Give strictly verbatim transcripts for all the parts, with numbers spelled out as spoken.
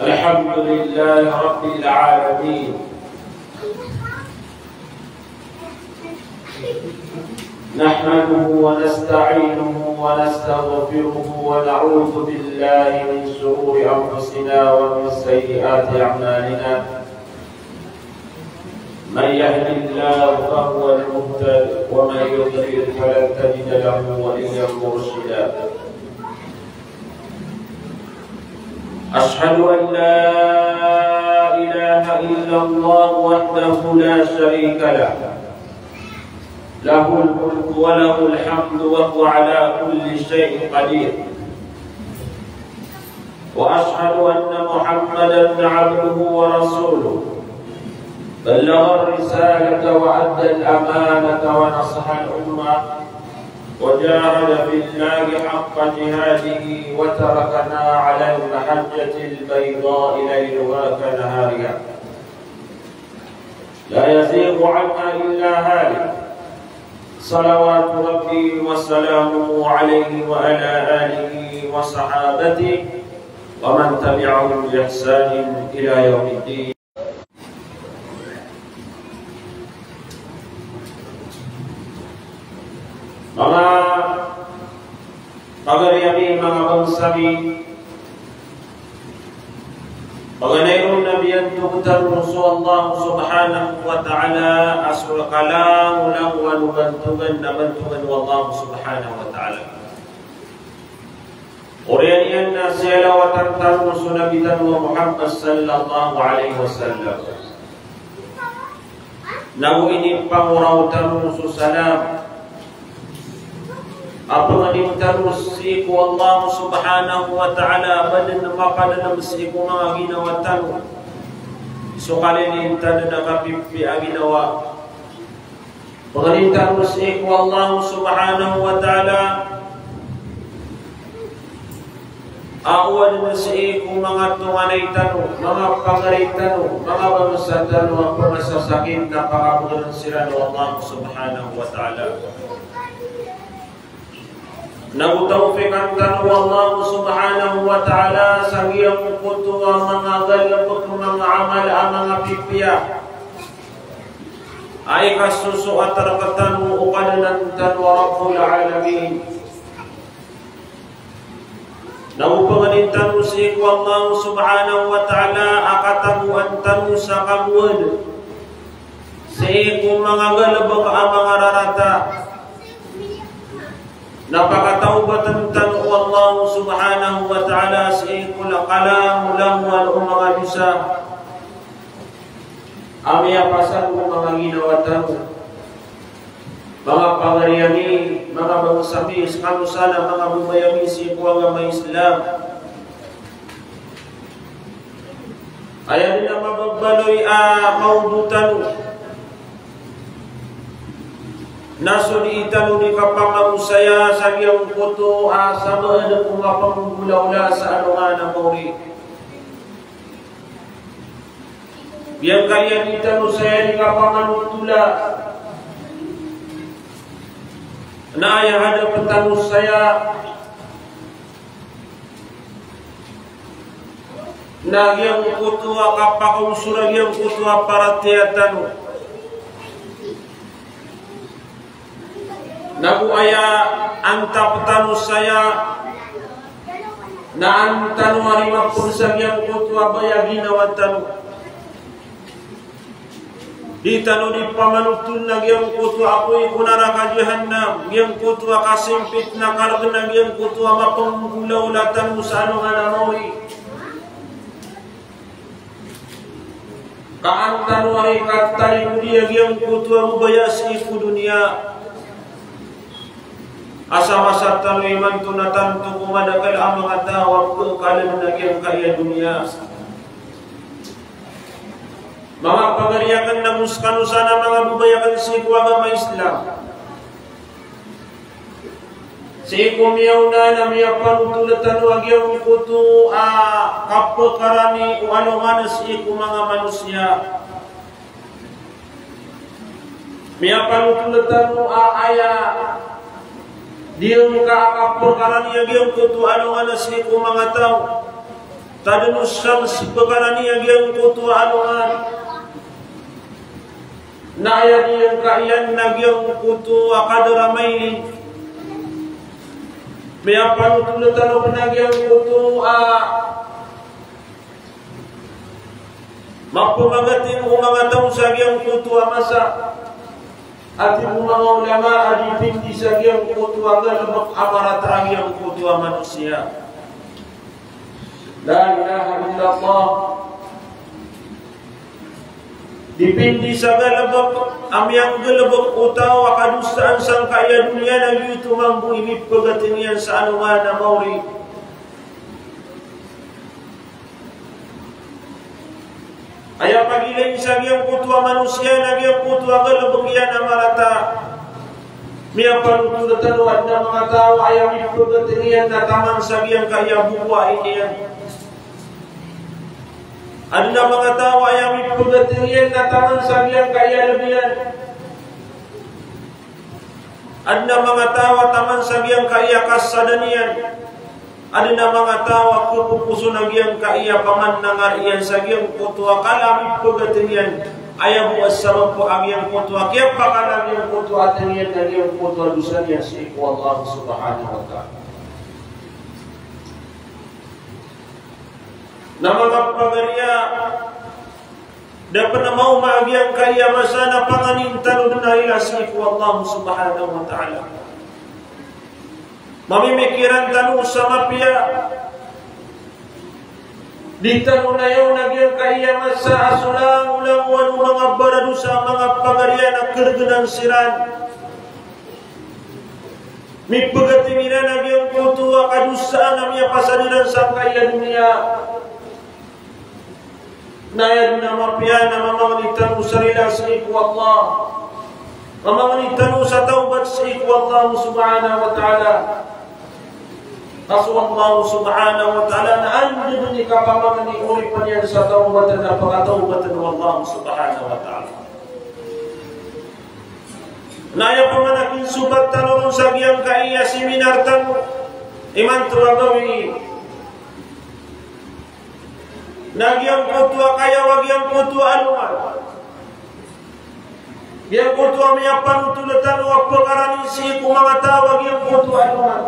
الحمد لله رب العالمين. نحمده ونستعينه ونستغفره ونعوذ بالله من شرور أنفسنا ومن سيئات أعمالنا. من يهد الله فهو المهتد، ومن يضلل فلن تجد له وليا مرشدا. أشهد أن لا إله إلا الله وحده لا شريك له، له الملك وله الحمد وهو على كل شيء قدير. وأشهد أن محمدا عبده ورسوله، بلغ الرسالة وأدى الأمانة ونصح الأمة، وجاهد في الله حق جهاده، وتركنا على المحجة البيضاء ليلها كنهارها، لا يزيغ عنها إلا هالك. صلوات ربي وسلامه عليه وعلى آله وصحابته ومن تبعهم بإحسان إلى يوم الدين. Manga pagari ami, manga bangsa mi, paganay ron na biyantog tano so Allah Subhanahu wa Ta'ala a so kalangolangowan o bantogan na bantogan o Allah Subhanahu wa Ta'ala. Oriyan iyan na siyalawatan tano so Nabi tano a Muhammad sallallahu alaihi wasallam. Nago inipangoraw tano so salam a pangnin tano sii ko Allah Subhanahu wa Ta'ala a ba dn mapadalm sii ko manga ginawa tano so kalilintad a kapipiya a ginawa. Pangnin tano sii ko Allah Subhanahu wa Ta'ala a o adn sii ko manga tonganay tano, manga pagari tano, manga bangsa tano a pngasasakit na pakabgr siran o Allah Subhanahu wa Ta'ala. Nago tawfiqan tano o Allah Subhanahu wa Ta'ala sa giyangkoto a manga galbk, manga amal a manga pipiya a ikasosoat rktano o Kadnan tano a Rabbul Alamin. Nago pangnin tano sii ko Allah Subhanahu wa Ta'ala a katagoan tano sa kagowad sii ko manga galbk a manga rarata. Na pakatawbatn tano o Allah Subhanahu wa Ta'ala sii ko kalangolangowan o manga dosa a miyapasad ko manga ginawa tano. Manga pagari ami, manga bangsa mi, skano san a manga babay ami sii ko agama Islam. Aya dn a mababaloy a mawdo tano na so dii tano di kapangagosaya sa giyangkoto a sabaad ko mapnggolaola sa alongan a mawri. Giyangkaya dii tano saya di kapanganotola na aya hadap tano saya na giyangkoto a kapakaosora giyangkoto a paratiyaya tano. Nago aya antap tano saya na an tano ari mapagsa giyangkoto a baya ginawa tano. Di tano di pamanotol na giyangkoto a apoy ko naraka Jahannam, giyangkoto a kasimpit na karg na giyangkoto a mapnggolaola tano sa alongan a mawri. Ka an tano ari katarigodi a giyangkoto a babaya sii ko doniya. Asa masa tano imanto na tanto ko madakl a manga taw a pkhakaln a giyangkaya doniya. Manga pagari akn ago skano san a manga babay akn sii ko agama Islam. Sii ko miyaona na miyapanothol tano a giyangkoto a kapkarani o alongan sii ko manga manosiya. Miyapanothol tano a aya di ngka a kapkarani a giyangkoto a alongan sii ko manga taw. Tadn o skano sii pkarani a giyangkoto a alongan. Na aya di ngka iyan na giyangkoto a kadar a mailin. Miyapanothol tano pn a giyangkoto a mapmagating o manga taw sa giyangkoto a masa. A tig o manga ulama a dipindi sa giyangkoto a galbk a marata a giyangkoto a manosiya. La ilaha illallah. Dipindi sa galbk a miyanggalbk o taw a kadosaan sangkaya doniya na giyoto mambo i mipagating iyan sa alongan a maori. Aya pagilain sa giyangkoto a manosiya na giyangkoto a galbk iyan a marata. Miyapanothol tano a adn a manga taw a aya mipagating iyan na taman sa giyangkaya boko a ini iyan. Adn a manga taw a aya mipagating iyan na taman sa giyangkaya lb iyan. Adn a manga taw a taman sa giyangkaya kasada niyan. Adn a manga taw a khapoposon a giyangkaya pamanangar iyan sa giyangkoto a kala a mipagating iyan. Aya bo a sabap a giyangkoto a kiyapakala a giyangkoto a ateng iyan na giyangkoto a dosa niyan sii ko Allah subhanahu wa ta'ala. Na manga pagari a da pn a maoma a giyangkaya masa na panganin tano dn a rila sii ko Allah subhanahu wa ta'ala. Mamimikiran tano sa mapiya. Di tano nayaw na giyangkaya masa a so langolangowan o manga baradosa a manga pagari a na krdgnan siran. Mipagating iran a giyangkoto a kadosaan a miyapasad iran sangkaya doniya. Na aya dn a mapiya na mamangni tano sa rila sii ko Allah. Mamangni tano sa tawbat sii ko Allah subhanahu wa ta'ala. Ka so Allah subhanahu wa ta'ala na anda dn i kapamangni, oripn iyan sa tawbat na pakatawbatn o Allah subhanahu wa ta'ala. Na aya pman a kinsobat tano ron sa giyangkaya seminar tano imanto a gawii na giyangkoto a kayaw a giyangkoto a alongan. Giyangkoto a miyapanothol tano a pkarani sii ko manga taw a giyangkoto a alongan.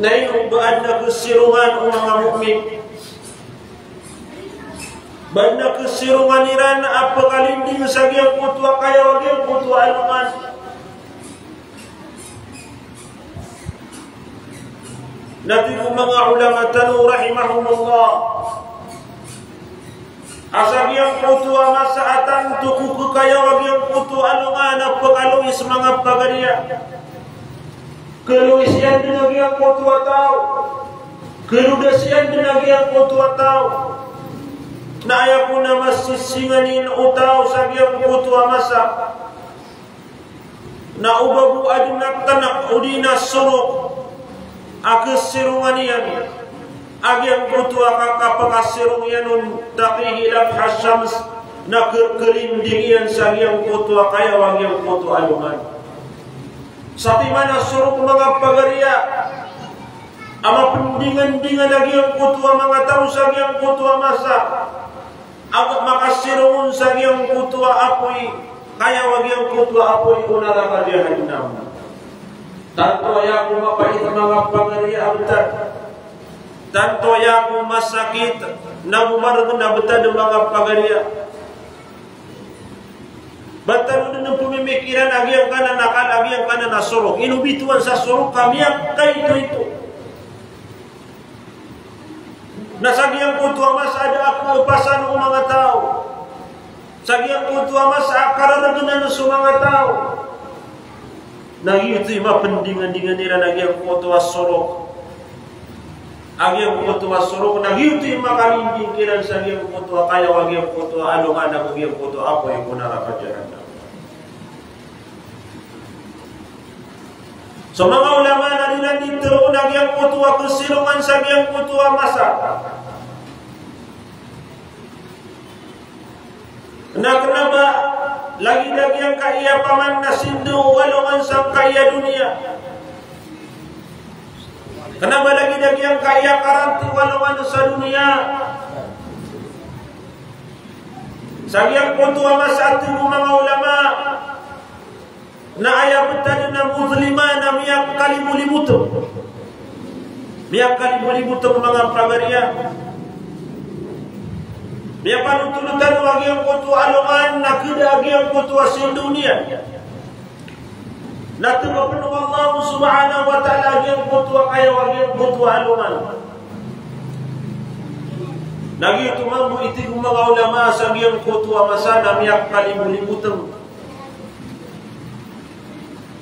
Na ino ba adn a kasirongan o manga mu'min? Ba adn a kasirongan iran a pkalinding sa giyangkoto a kayaw a giyangkoto a alongan? Na tig o manga ulama tano rahimahumullah, a sa giyangkoto a masa a tanto ko khayaw a giyangkoto a alongan a pkalois manga pagari a, kalois iyan dn a giyangkoto a taw, kalodas iyan dn a giyangkoto a taw. Na aya kon a masisinganin o taw sa giyangkoto a masa na o ba bo adn a tnk odi na sorok a kasirongan iyan a giyangkoto a kakapakasirong iyan on, taqihi latha shams, na khakalinding iyan sa giyangkoto a kayaw a giyangkoto a alongan. Satiman a sorok manga pagari a mapndingandingan a giyangkoto a manga taw sa giyangkoto a masa a makasirong on sa giyangkoto a apoy, kayaw a giyangkoto a apoy o naraka jahannam. Tanto aya ko mapait manga pagari a btad. Tanto aya ko masakit nago margn a btad manga pagari a. Ba tano dn pmimikiran a giyangkanan a kala, a giyangkanan a sorok. Ino bitowan sa sorok ka miyakaito-ito. Na sa giyangkoto a masa a da a kapasad o manga taw, sa giyangkoto a masa a karargnan so manga taw, na giyoto i mapndingandingan iran a giyangkoto a sorok a giyangkoto a sorok, na giyoto i makalinding kiran sa giyangkoto a kayaw a giyangkoto a alongan ago giyangkoto a apoy ko naraka jahannam. So manga ulama na di iran di teroon a giyangkoto a kesirongan sa giyangkoto a masa na kena ba lagid a giyangkaya paman na sindaw o alongan sangkaya doniya. Kena ba lagid a giyangkaya karanti o alongan sa doniya. Sa giyangkoto a masa, tig o manga ulama, na aya btad na muzlima na miyakalibolibotng. Miyakalibolibotng, manga pagariya. Miyapanotol tano a giyangkoto a alongan na keda a giyangkoto a sindaw niyan. Na tebapn o Allah subhanahu wa ta'ala a giyangkoto a kayaw a giyangkoto a alongan. Na giyoto mambo i tig o manga ulama sa giyangkoto a masa na miyakalibolibotng.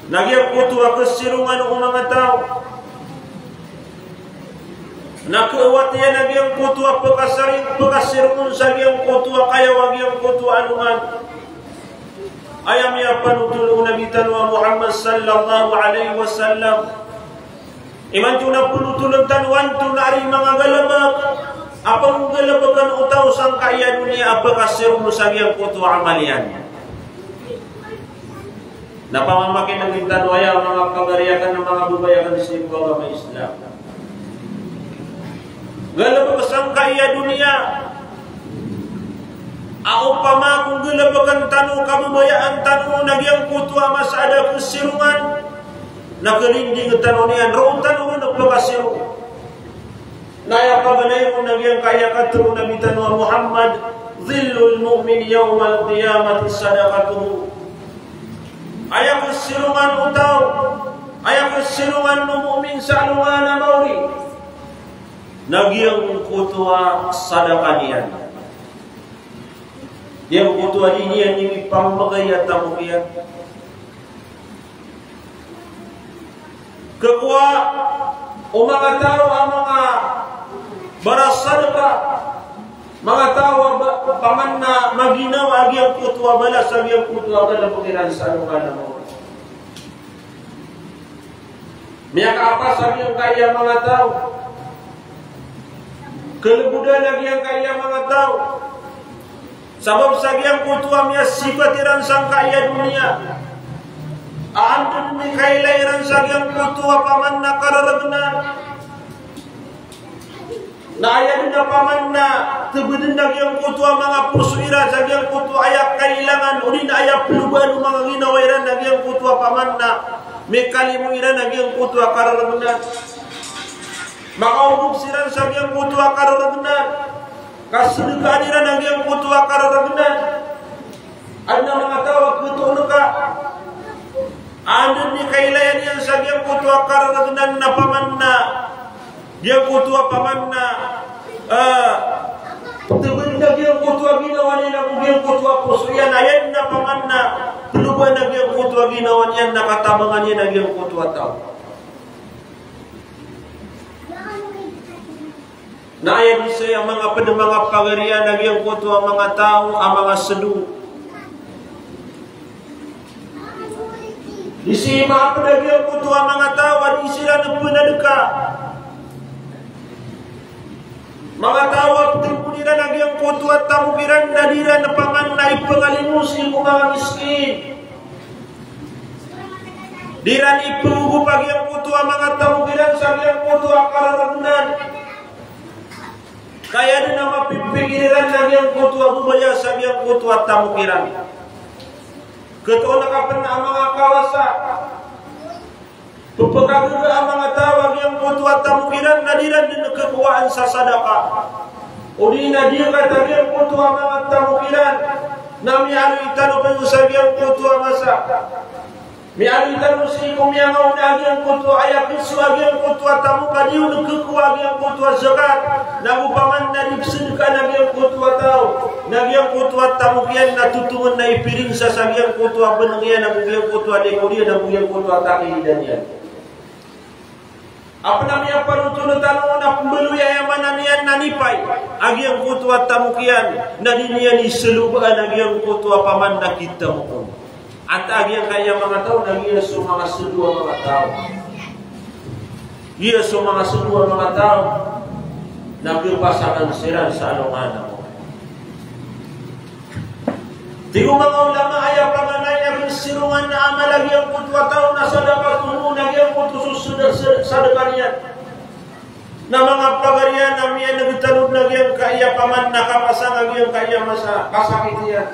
Na giyangkoto a kesirongan o manga taw na kawat iyan a giyangkoto a pekasari-, pekasirongon sa giyangkoto a kayaw a giyangkoto a alongan. Aya miyapanotol o Nabi tano a Muhammad sallallahu alaihi wasallam. Imanto na penotolen tano antonaa i manga galebek a penggalebeken o taw sangkaya doniya a pekasirongon sa giyangkoto a amal iyan. Na pamamakinegn tano aya, manga pagari akn, manga babay akn sii ko agama Islam. Galebek sangkaya doniya a opama ko galebeken tano, kababayaan tano, na giyangkoto a masa a da kesirongan, na kalinding tano niyan, roo tano ron pekasirong. Na aya paganay ron na giyangkaya katharo o Nabi tano a Muhammad, "Dhillul mu'min yawmal qiyamati sadaqatuhu." Aya kesirongan o taw, aya kesirongan o mu'min sa alongan a maori, na giyangkoto a sadaka niyan. Giyangkoto a di niyan ipamagay a tamok iyan. Khakowa o manga taw a manga barasadka, manga taw a ba-, paman na maginawa a giyangkoto a balas a giyangkoto a galebek iran sa alongan a maori. Miyakaapas a giyangkaya manga taw. Kalebodan a giyangkaya manga taw. Sabap sa giyangkoto a miyasipat iran sangkaya doniya a anda dn i kailay iran sa giyangkoto a paman na kareregnan. Na aya dn a paman na tebeden a giyangkoto a manga poso iran sa giyangkoto a aya kailangan, odi na aya pelobaan o manga ginawa iran a giyangkoto a paman na mikalimo iran a giyangkoto a kareregnan. Makaogop siran sa giyangkoto a kareregnan. Kasedkaan iran a giyangkoto a kareregnan. Adn a manga taw a khatoon ka a anda dn i kailayan iyan sa giyangkoto a kareregnan na paman na giyangkoto a paman na, ah, tebeden a giyangkoto a ginawa niyan ago giyangkoto a poso iyan, aya dn a paman na pelobaan a giyangkoto a ginawa niyan na katabangan iyan a giyangkoto a taw. Na aya di saya manga ped, manga pagari, a giyangkoto a manga taw a manga sedo. Di sii maped a giyangkoto a manga taw a di siran penadka. Manga taw a ptipon iran a giyangkoto a tamok iran na di iran paman na ipengalimo sii ko manga miskin. Di iran ipegogop a giyangkoto a manga tamok iran sa giyangkoto a kareregnan. Ka aya dn a mapipikir iran na giyangkoto a babaya sa giyangkoto a tamok iran. Khatoon ka pn a manga kawasa. Pepekagaga a manga taw a giyangkoto a tamok iran na di iran dn khakowaan sa sadaka. Odi na di iran a giyangkoto a manga tamok iran na miyaaloy tano pn sa giyangkoto a masa. Miyaaloy tano sii ko miyangaoona a giyangkoto a aya khasowa a giyangkoto a tamok a di on khakowa a giyangkoto a zakat. Na go paman na di psedkaan a giyangkoto a taw na giyangkoto a tamok iyan na totongen na ipirinsa sa giyangkoto a beneng iyan ago giyangkoto a likod iyan ago giyangkoto a takilidan iyan. Apiya miyaparotol tano na pmbaloy, aya maana niyan na nipay a giyangkoto a tamok iyan, na di niyan isolobaan a giyangkoto a paman na kitamok on. Antaa giyangkaya manga taw? Na giya so manga sado a manga taw. Giya so manga sado a manga taw na khapasang siran sa alongan a mawri. Tig o manga ulama, aya paganay a sirongan a amal a giyangkoto a taw na sadaqatuhu, na giyangkoto so sad-, sad-, sadaka niyan. Na manga pagari iyan a miyaneg tano na giyangkaya paman na kapasang a giyangkaya masa, kasakit iyan.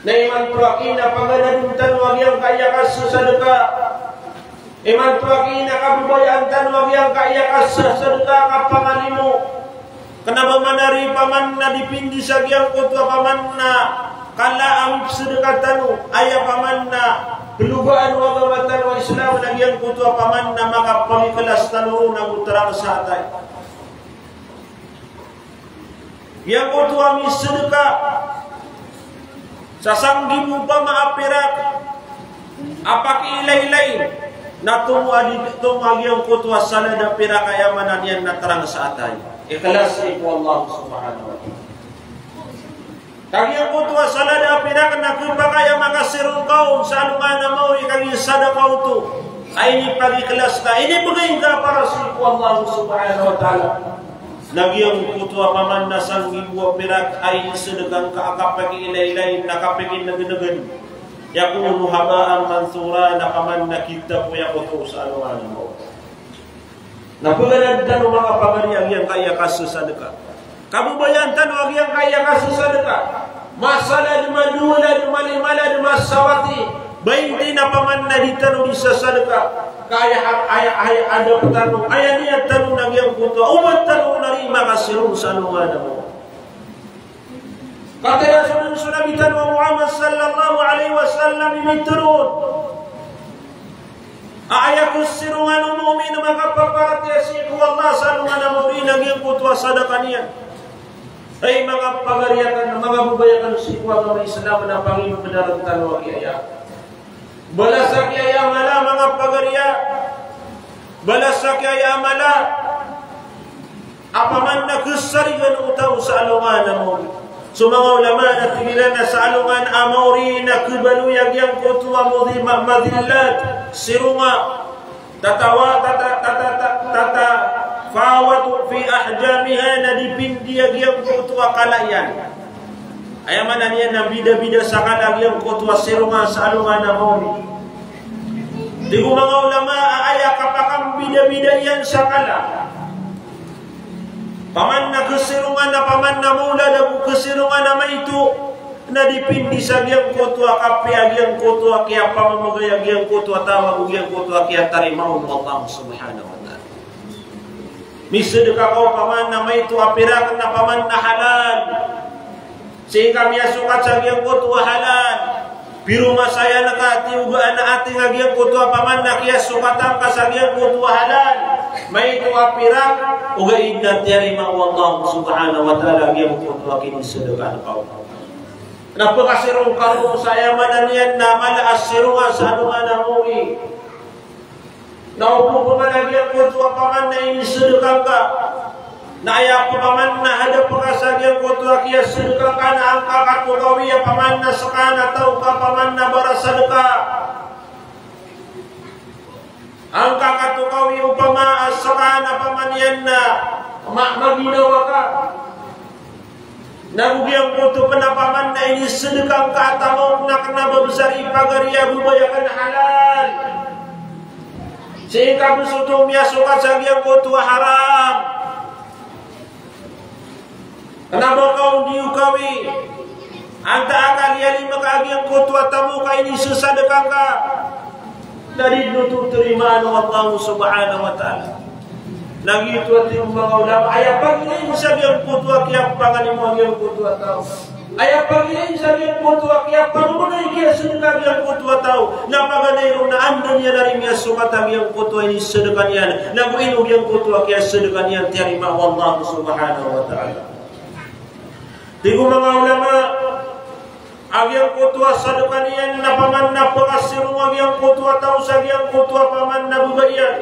Na imanto a kinapaganad tano a giyangkaya kasadaka. Imanto a kinakababayaan tano a giyangkaya kasadaka, kapangalimo. Kena ba manari paman na dipindi sa giyangkoto a paman na kala a mipsadaka tano, aya paman na plogaan o agama tano a Islam na giyangkoto a paman na makapamikilas tano ron ago tarang sa atay. Giyangkoto a misadaka sa sanggibo opama a pirak a pakiilaylay, na tomo a di, tomo a giyangkoto a salad a pirak, aya maana niyan na tarang sa atay. Ikhlas sii ko Allah subhanahu wa ta'ala. Ka giyangkoto a salad a pirak na khapakay a makasirong ka on sa alongan a mawri ka giya sadaka oto a inipakikhlas ka, inibegay ngka para sii ko Allah subhanahu wa ta'ala. Na giyangkoto a paman na sanggibo a pirak a inisadaka ngka a kapakiilaylay, na kapakinegnegen, yakunu haba'an manthura, na paman na kitapoy a koto sa alongan a mawri. Na paganad tano manga pagari a giyangkaya kasadaka. Kababayaan tano a giyangkaya kasadaka. Masalad, madolad, malimalad, masawati. Bainti na paman na di tano di sasadaka. Ka aya, aya, aya adap tano, aya niyat tano na giyangkoto a oba tano na di makasirong sa alongan a mawri. Katii a so Nabi tano a Muhammad sallallahu alaihi wasallam i mitharo on a aya kasirongan o mu'min a makapaparatiyaya sii ko Allah sa alongan a mawri na giyangkoto a sadaka niyan. Hay manga pagari akn, manga babay akn sii ko agama Islam, na pangimbenar tano a giyaya. Balas a giyaya a mala, manga pagari a. Balas a giyaya a mala a paman na khasarigan o taw sa alongan a mawri. So manga ulama na tig iran a sa alongan a mawri na khabaloy a giyangkoto a mawri ma-, madhillat, sironga, tatawa-, tata-, tata-, tata-, tatafawatu fi ahjamiha, na dipindi a giyangkoto a kala iyan. Aya maana niyan na bida-bida sa kala a giyangkoto a sironga sa alongan a mawri. Tig o manga ulama a aya kapakambida-bida iyan sa kala. Paman na kasirongan a paman na mawlad ago kasirongan a maito, na dipindi sa giyangkoto a kapiya a giyangkoto a kiyapamamagay a giyangkoto a taw ago giyangkoto a kiyatarima on o Allah subhanahu wa ta'ala. Misadaka ka o paman na maito a pirak na paman na halal. Sii ka miyasokat sa giyangkoto a halal. Piromasaya ngka, tiyogaan a ating a giyangkoto a paman na kiyasokatan ka sa giyangkoto a halal. Maito a pirak, ogaid na tiyarima o Allah subhanahu wa ta'ala a giyangkoto a kinisadaka ngka on. Na pkasirong ka ron sa aya maana niyan na mala a sironga sa alongan a mawri. Na opama na giyangkoto a paman na inisadaka ngka, na aya paman na hadap ka sa giyangkoto a kiyasadaka ngka na angka katokawi a paman na ska na taw ka paman na barasadaka. Angka katokawi opama a ska na paman iyan na ma-, maginawa ka. Na go giyangkoto pn a paman na inisadaka ngka a tamok na kna ba bsar i pagari a babay akn a halal. Sii ka bs oto miyasokat sa giyangkoto a haram. Kna ba ka on di ogawi. Antaa ka liyalima ka a giyangkoto a tamok a inisasadaka ngka. Na di dn oto tarimaan o Allah subhanahu wa ta'ala. Na giyoto a tig o manga ulama, aya pagilayn sa giyangkoto a kiyapangalimo a giyangkoto a taw. Aya pagilayn sa giyangkoto a kiyapamamagay, kiyasadaka a giyangkoto a taw. Na paganay ron na anda niyan ari miyasokat a giyangkoto a inisadaka niyan. Na go ino giyangkoto a kiyasadaka niyan tiyarima o Allah subhanahu wa ta'ala. Tig o manga ulama, a giyangkoto a sadaka niyan na paman na pkasirong a giyangkoto a taw sa giyangkoto a paman na babay iyan.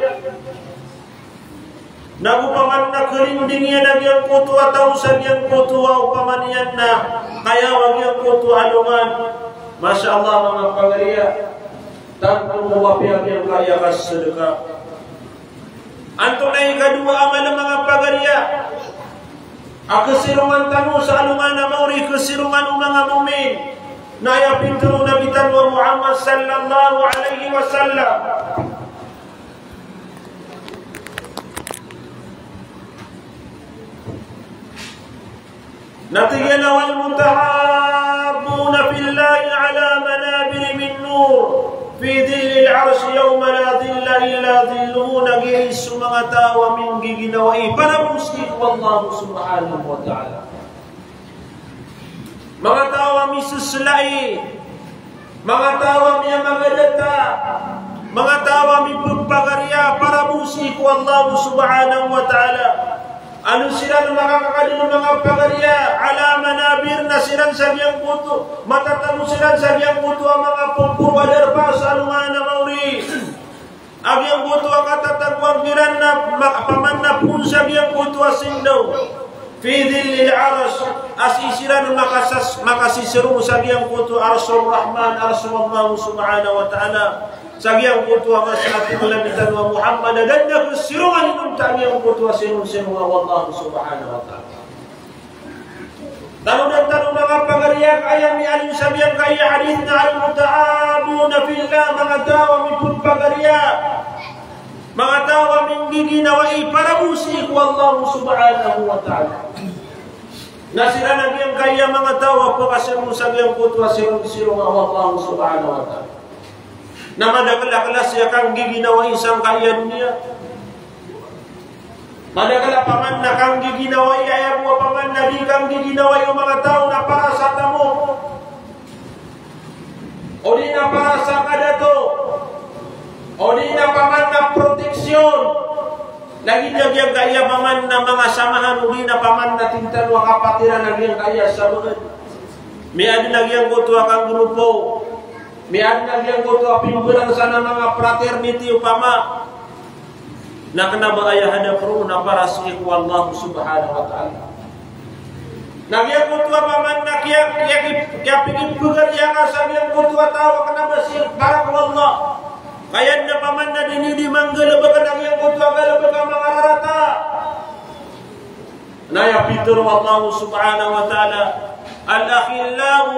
Na go paman na kalinding iyan a giyangkoto a taw sa giyangkoto a opama niyan na kayaw a giyangkoto a alongan. Masha Allah, manga pagariya. Tanto ko apiya giyangkaya kasadka. Antonaa i ikadowa a mala, manga pagariya, a kasirongan tano sa alongan a maori, kasirongan o manga mu'min? Na aya pitharo o Nabi tano a Muhammad sallallahu alaihi wasallam. Na tig iyan a, "Wal mutahabbuna fillahi ala manabira min nur fi dhillil arsh yawma la dhilla illa dhilluh." Na giya so manga taw a minggiginawai para bo sii ko Allah subhanahu wa ta'ala. Manga taw a miseselai, manga taw a miyamagadata, manga taw a mipepagariya para bo sii ko Allah subhanahu wa ta'ala. Ano siran makakakadn, manga pagariya? Ala manabir, na siran sa giyangkoto, matatago siran sa giyangkoto a manga pagporo a darpa sa alongan a maori. A giyangkoto a katatagoan kiran na ma-, paman na poon sa giyangkoto a sindaw. Fi dhillil arsh, a sii siran makasas-, makasisirong sa giyangkoto a Arshur Rahman, Arsh o Allah subhanahu wa ta'ala. Sa giyangkoto a masa a tig o Nabi tano a Muhammad, a da dn a kasirongan inonta a giyangkoto a sirong-sirong o Allah subhanahu wa ta'ala. Tanodan tano, manga pagariya, ka aya miyaaloy sa giyangkaya hadith na al-mutahabbuna fillah, manga taw a mipepagariya, manga taw a minggiginawai para bo sii ko Allah subhanahu wa ta'ala. Na siran a giyangkaya manga taw a pakasirong sa giyangkoto a sirong-sirong o Allah subhanahu wa ta'ala. Na madakl a klasi a kanggiginawai sangkaya doniya. Madakl a paman na kanggiginawai, aya bo a paman na di kanggiginawai o manga taw na para sa tamok, o di na para sa kadato, o di na paman na proteksyon. Lagid a giyangkaya paman na manga samahan, o di na paman na tig tano a kapatiran a giyangkaya sa bgan. Miyaadn a giyangkoto a kangrupo. Miyaadn a giyangkoto a pimbarang sa na manga fraternity opama. Na kna ba aya hadap roo na para sii ko Allah subhanahu wa ta'ala. Na giyangkoto a paman na kiya, kiya, kiya, kiyapikipagariya ka sa giyangkoto a taw a kna ba sii para ko Allah. Ka aya dn a paman na di niyo di manggalbk a giyangkoto a galbk a manga rarata. Na aya pitharo o Allah subhanahu wa ta'ala, al-akhillau,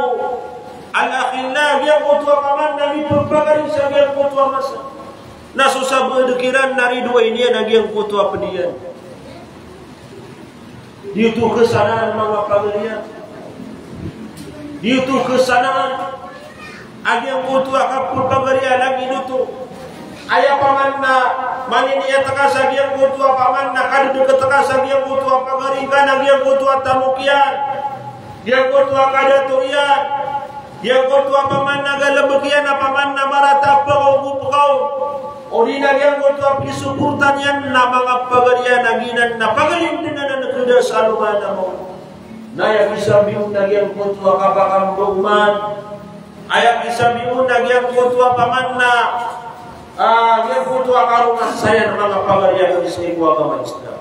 al-akhillau, giyangkoto a paman na mipepagari sa giyangkoto a masa. Na so sabaad kiran na ridoay niyan a giyangkoto a pd iyan. Di oto khasanaan, manga pagariya. Di oto khasanaan. A giyangkoto a kapepagariya lagid oto. Aya paman na maniniyat ka sa giyangkoto a paman na kadedeket ka sa giyangkoto a pagari ngka na giyangkoto a tamok iyan, giyangkoto a kadato iyan, giyangkoto a paman na galebek iyan a paman na marata a pekaogop ka on. O di na giyangkoto a pisoportan iyan na manga pagariya na giyanan na pagari den anan a keda sa alongan a maori. Na aya kisambi on na giyangkoto a kapakambag oman. Aya kisambi on na giyangkoto a paman na, ah, giyangkoto a karongasayan a manga pagariya a sii ko agama Islam.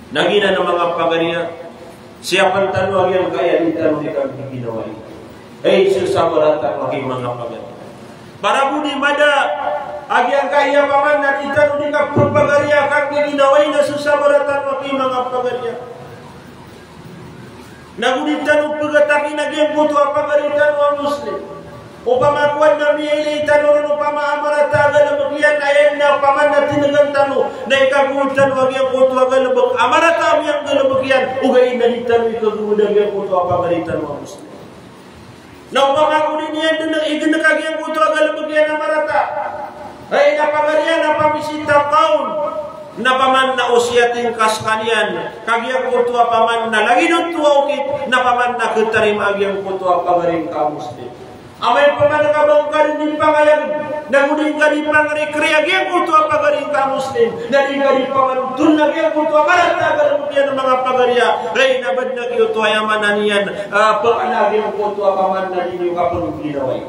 Na giyanan a manga pagariya, siyapen tano a giyangkaya di tano di kanggiginawai. Ay, sesabaran tano a giyangkaya manga pagariya. Para bo di mada a giyangkaya paman na di tano di kapepagariya a kanggiginawai na sesabaran tano a giyangkaya manga pagariya. Na go di tano pegataki na giyangkoto a pagari tano a Muslim. Opama ko adn a miyailay tano ron opama a marata a galebek iyan, aya na opama na tinegan tano, na ikagood tano a giyangkoto a galebek a marata a miyanggalebek iyan, ogaid na di tano ikagowad a giyangkoto a pagari tano a Muslim. Na opama ko di niyan den igenek a giyangkoto a galebek iyan a marata, hay na pagari iyan a pamisita ka on, na paman na osiyatin ka sekaniyan ka giyangkoto a paman na lagid oto a okit na paman na ketarima a giyangkoto a pagari ngka a Muslim. Amay paman ka ba ngka den di pangayag, na go di ngka di pangrikri a giyangkoto a pagari ngka a Muslim, na di ngka di pangaroton a giyangkoto a marata a galebek iyan a manga pagari a, hay na badn a giyoto aya maana niyan, ah, pekala a giyangkoto a paman na di niyo kapengginawai.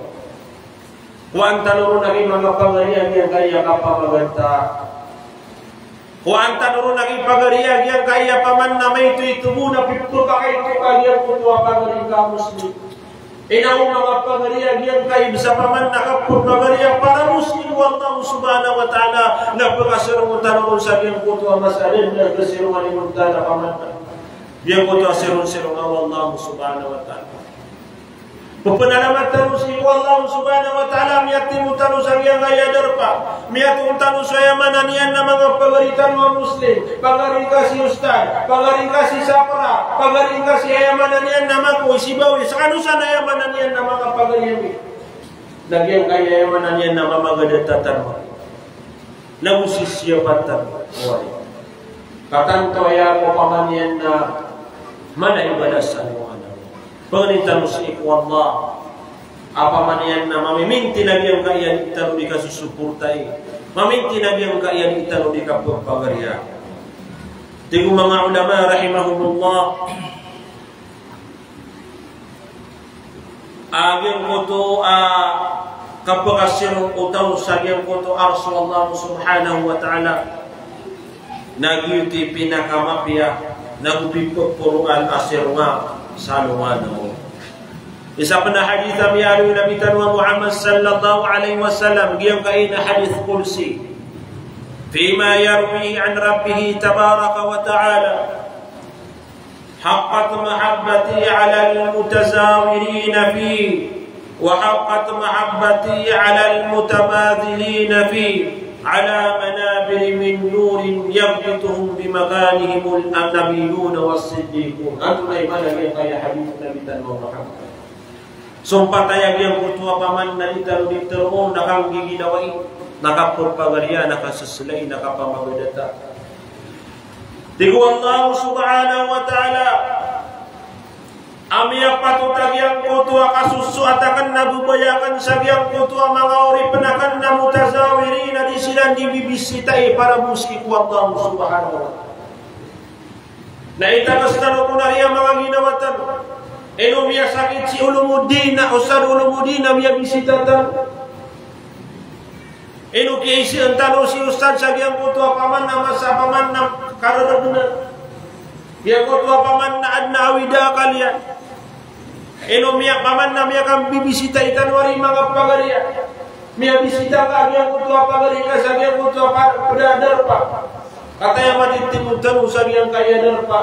Kowaan tano ron a giyangkaya manga pagari a giyangkaya kapamaganta. Kowaan tano ron a kipagariya giyangkaya paman na maito-ito bo na pipakaito ka giyangkoto a pagari ka Muslim. Ino manga pagari a giyangkaya bisa paman na kapagariya para Muslim o Allah subhanahu wa ta'ala, na pakasarongan tano ron sa giyangkoto a masa a da a kasirongan imanto a paman na giyangkoto a sironsirongan o Allah subhanahu wa ta'ala. Pphanalamatan tano sii ko Allah subhanahu wa ta'ala, miyatimo tano sa giyangkaya darpa, miyatimo tano sa aya maana niyan na manga pagari tano a Muslim, pagari ka si ustad, pagari ka si sapra, pagari ka si aya maana niyan na mako, si bawi, skano san aya maana niyan na manga pagari ami. Na giyangkaya aya maana niyan na mamagadata tano. Na go sisiyapatan, oway. Katanto aya ko paman iyan na mala i balas tano anan. Pangnin tano sii ko Allah a paman iyan na mamimintin a giyangkaya di tano di kasosoportai, mamintin a giyangkaya di tano di kapagariya. Tig o manga ulama rahimahumullah, a giyangkoto a kapakasirong o taw sa giyangkoto a arsh o Allah subhanahu wa ta'ala, na giyoto i pinakamapiya, na go piporoan a sironga sa alongan o. Isa pn a hadith a miyaaloy o Nabi tano a Muhammad sallallahu alaihi wasallam, giyangkai na hadith qudsi. Fima yarwihi an Rabbihi tabaraka wa ta'ala. حقت محبتي على المتزاورين فيه، وحقت محبتي على المتباذلين فيه، على منابر من نور يغبطهم بمكانهم النبيون والصديقون. Antonaa i maana giyangkaya hadith o Nabi tano a Muhammad? Sompatan a giyangkoto a paman na di tano di tharoon na kanggiginawai, na kapagariya, na kaseselai, na kapamagadata. Tig o Allah subhanahu wa ta'ala, a miyapatot a giyangkoto a kasosoat akn na babaya akn sa giyangkoto a manga oripn akn na mutazawirin, a di siran di bibisitai para bo sii ko Allah subhanahu wa ta'ala. Na itagas tano ko na riya manga ginawa tano. Ino miyasakit si Ulumuddin, na Ustad Ulumuddin a miyabisita tano. Ino kiyaisaan tano si Ustad sa giyangkoto a paman na masa a paman na kararagna. Giyangkoto a paman na adn a awida a kaliyan. Ino miya paman na miyakambibisita i tano ari manga pagariya. Miyabisita ka a giyangkoto a pagari ka sa giyangkoto a pa-, pd a darpa. Kataya matitimo tano sa giyangkaya darpa.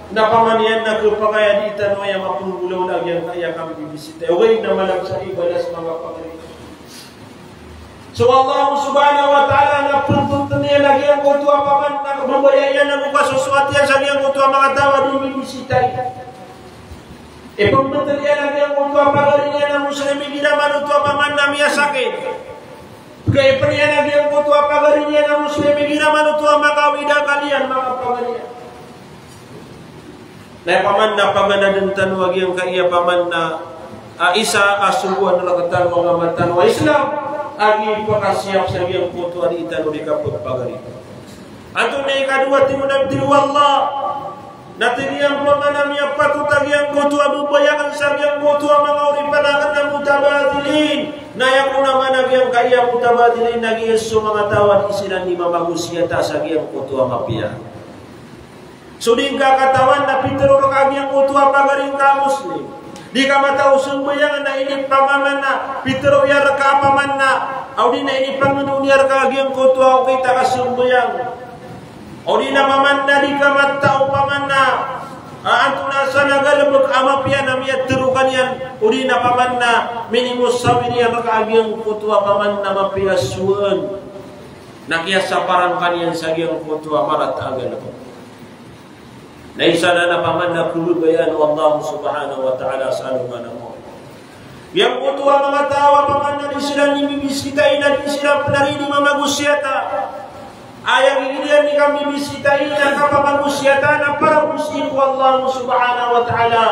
Na paman iyan na khapakay a di tano aya mapnggolaola a giyangkaya kambibisita. Ogaid na mala sa i balas manga pagari. So Allah subhanahu wa ta'ala na pntotn iyan a giyangkoto a paman na babaya iyan a kasosoat iyan sa giyangkoto a manga taw a di bibisita iyan. Ipmbtl iyan a giyangkoto a pagari niyan a Muslim igira man oto a paman na miyasakit. Pkhaipn iyan a giyangkoto a pagari niyan a Muslim igira man oto a makaawida a kaliyan, manga pagari iyan. Na aya paman na paganadn tano a giyangkaya paman na, a, isa a sogoan rktano a manga mata tano a Islam a gii pkasiyap sa giyangkoto a di tano di kapagpagari. Antonaa i ikadowa? Tig o Nabi, tig o Allah, na tig iyan paman a miyapatot a giyangkoto a babaya akn sa giyangkoto a manga oripn akn a mutabadhilin. Na aya kon a maana a giyangkaya mutabadhilin na giya so manga taw a di siran di mamagosiyata sa giyangkoto a mapiya. So di ngka katawan na pitharo rka a giyangkoto a pagari ngka a Muslim. Di ka mataw sambayang na inipamamana, pitharo iyan rka a paman na, odi na inipangndao niyan rka a giyangkoto a okit a kasambayang. Odi na paman na di ka mataw paman na, a, antonaa san a galbk a mapiya na miyatharo ka niyan, odi na paman na minimosawir iyan rka a giyangkoto a paman na mapiya sowaan. Na kiyasaparan ka niyan sa giyangkoto a marata a galbk. Na isa nan a paman na pmbabayaan o Allah subhanahu wa ta'ala sa alongan a mawri. Giyangkoto a manga taw a paman na di siran di bibisita iyan, di siran pn ari di mamagosiyata. Aya gigilian di kambibisita iyan a kapamagosiyata na para bo sii ko Allah subhanahu wa ta'ala.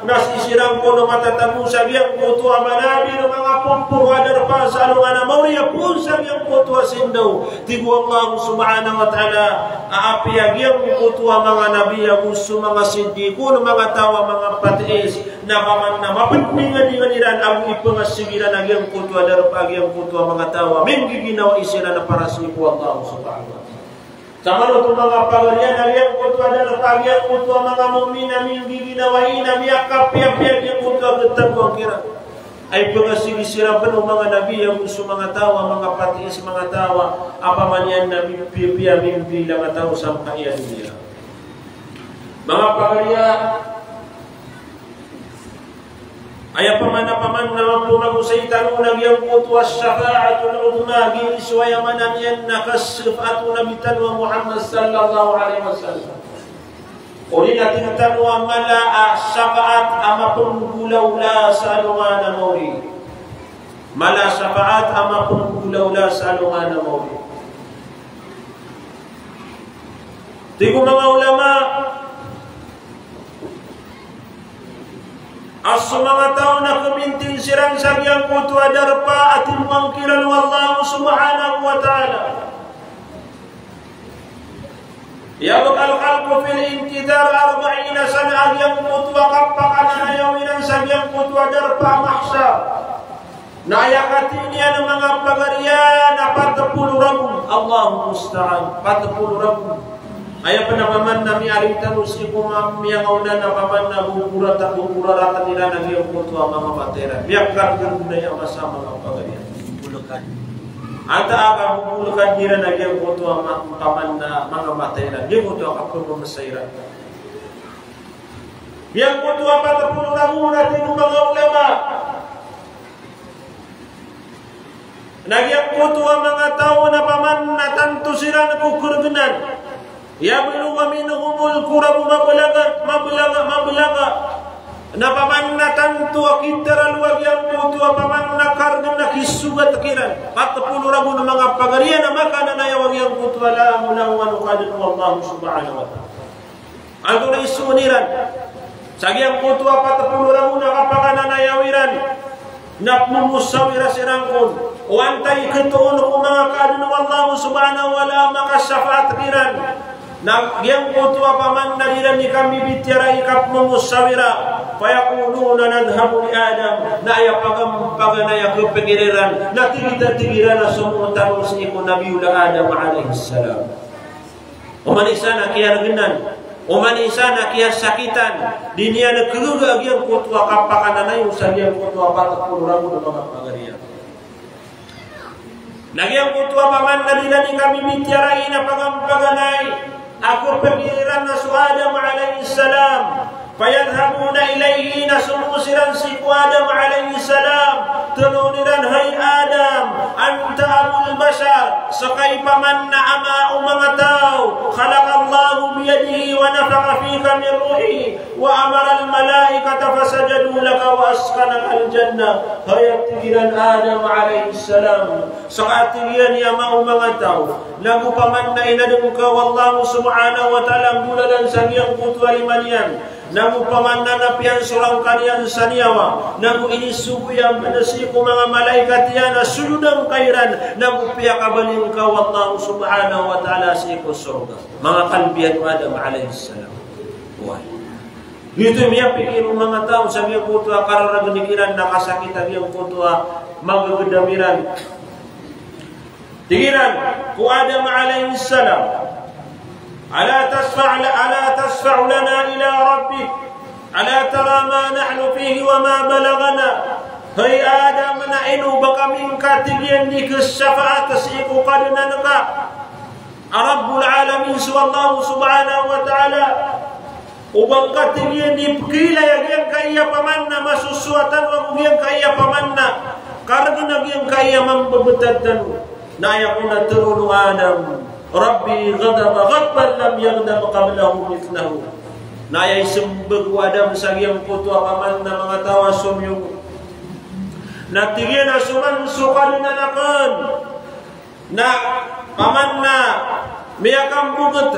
Na sii siran kon matatago sa giyangkoto a manabir, manga pomporo a darpa sa alongan a mawri a poon sa giyangkoto a sindaw. Tig o Allah subhanahu wa ta'ala, a apiya giyangkoto a manga nabi ago so manga siddiqun, manga taw a manga patiis, na paman na mapndingadingan iran ago ipngasig iran a giyangkoto a darpa a giyangkoto a manga taw a minggiginawai siran a para sii ko Allah subhanahu wa ta'ala. Sa manoto manga pagari a giyangkoto a darpa a giyangkoto a manga mu'min a minggiginawai na miyakapiyapiya giyangkoto a gitagowang kiran. Ay pagasigiran pn o manga nabi ago so manga taw a manga patiis, manga taw a pamaniyan na mipiyapiya, mimbilang a taw sa manga aya doniya. Manga pagari a Aya pamana, pamana mambo magosay tano na giyangkoto a shafa'atul udhma, giya so aya maana niyan na kashafaat o Nabi tano a Muhammad sallallahu alaihi wasallam. Odi na tig tano a mala a shafaat a mapnggolawla sa alongan a maori. Mala a shafaat a mapnggolawla sa alongan a maori. Tig o manga ulama, a so manga taw na kmintin siran sa giyangkoto a darpa a tindowang kiran o Allah subhanahu wa ta'ala. Yabqa al-khalqu fil intidhar arba'ina sana, a giyangkoto a kapakananayaw iran sa giyangkoto a darpa a mahshar. Na aya katii niyan a manga pagari a na pat polo ragon. Allahul musta'an, pat polo ragon. Aya pn a paman na miyaaloy tano sii ko ma-, miyangaoona na paman na boboratak, boboratak iran a giyangkoto a manga mata iran. Miyakargn a masa a manga pagari a. Antaa ka bobolkan iran a giyangkoto a ma-, paman na manga mata iran. Giyangkoto a kapmamasa iran. Giyangkoto a pat polo ragon a tig o manga ulama. Na giyangkoto a manga taw na paman na tanto siran ko krgnan. Yablughu minhumul kurab, mablaga, mablaga, mablaga. Na paman na tanto a kitaralo a giyangkoto a paman na kargn a kisogat kiran. Pat polo ragon a manga pagari a na makananayaw a giyangkoto a langolangon o Kadnan o Allah subhanahu wa ta'ala. Antonaa i soon iran? Sa giyangkoto a pat polo ragon a kapakananayaw iran, na pmomosawira siran kon o antaa i khatoon ko manga Kadnan o Allah subhanahu wa ta'ala a makashafaat kiran. Na giyangkoto a paman na di iran i kambibitiyarai ka pmomosawira. Fayaquluna nadhhabu li Adam. Na aya pagampaganay a khapikir iran na tig iran, tig iran a somoon tano sii ko Nabiyullah Adam alayhis salam. Oman i isa na kiyargnan, oman i isa na kiyasakitan, di niyan khaga a giyangkoto a kapakananayaw sa giyangkoto a pat polo ragon a manga pagari a. Na giyangkoto a paman na di iran i kambibitiyarai na pagampaganay a khapikir iran na so Adam alayhis salam. Fayadhhabuna ilayhi, na somoon siran sii ko Adam alayhis salam. Tanoon iran, hay Adam, anta abul bashar, ska i paman na ama o manga taw. Khalaqakallahu biyadihi wa nafaqa fika min ruhihi wa amaral malaikata fasajadu laka wa askanakal jannah. Hay, tig iran, Adam alayhis salam, ska, tig iyan, i ama o manga taw, nago paman na inadn ka o Allah subhanahu wa ta'ala a nggolalan sa giyangkoto a lima niyan. Nago paman na piyansoran ka niyan sa niyawa, nago inisogo iyan pn sii ko manga malaikat iyan a sojodan ka iran, nago piyakabaling ka o Allah subhanahu wa ta'ala sii ko sorga. Manga kalbiyan o Adam alayhis salam. Oway. Giyoto i miyapikir o manga taw sa giyangkoto a kararagn iran na kasakit a giyangkoto a magagdam iran. Tig iran ko Adam alayhis salam, "Ala tashfa', ala tashfa'u lana ila rabbik? Ala tara ma nahnu fihi wa ma balaghana?" Hay Adam, na ino ba kami ngka, tig iyan, di khashafaat sii ko Kadnan ka a Rabbul Alamin, so Allah subhanahu wa ta'ala? O ba ngka, tig iyan, di pkhailay a giyangkaya paman na masosowa tano ago giyangkaya paman na kargn a giyangkaya mambebetad tano? Na aya kon a tero o Adam, "Rabbi ghadaba ghadban lam yaghdab qablahu mithlahu." Na aya ismbag o Adam sa giyangkoto a paman na manga taw a somiyogo, na tig iyan a so man so Kadnan akn na paman na miyakambonget,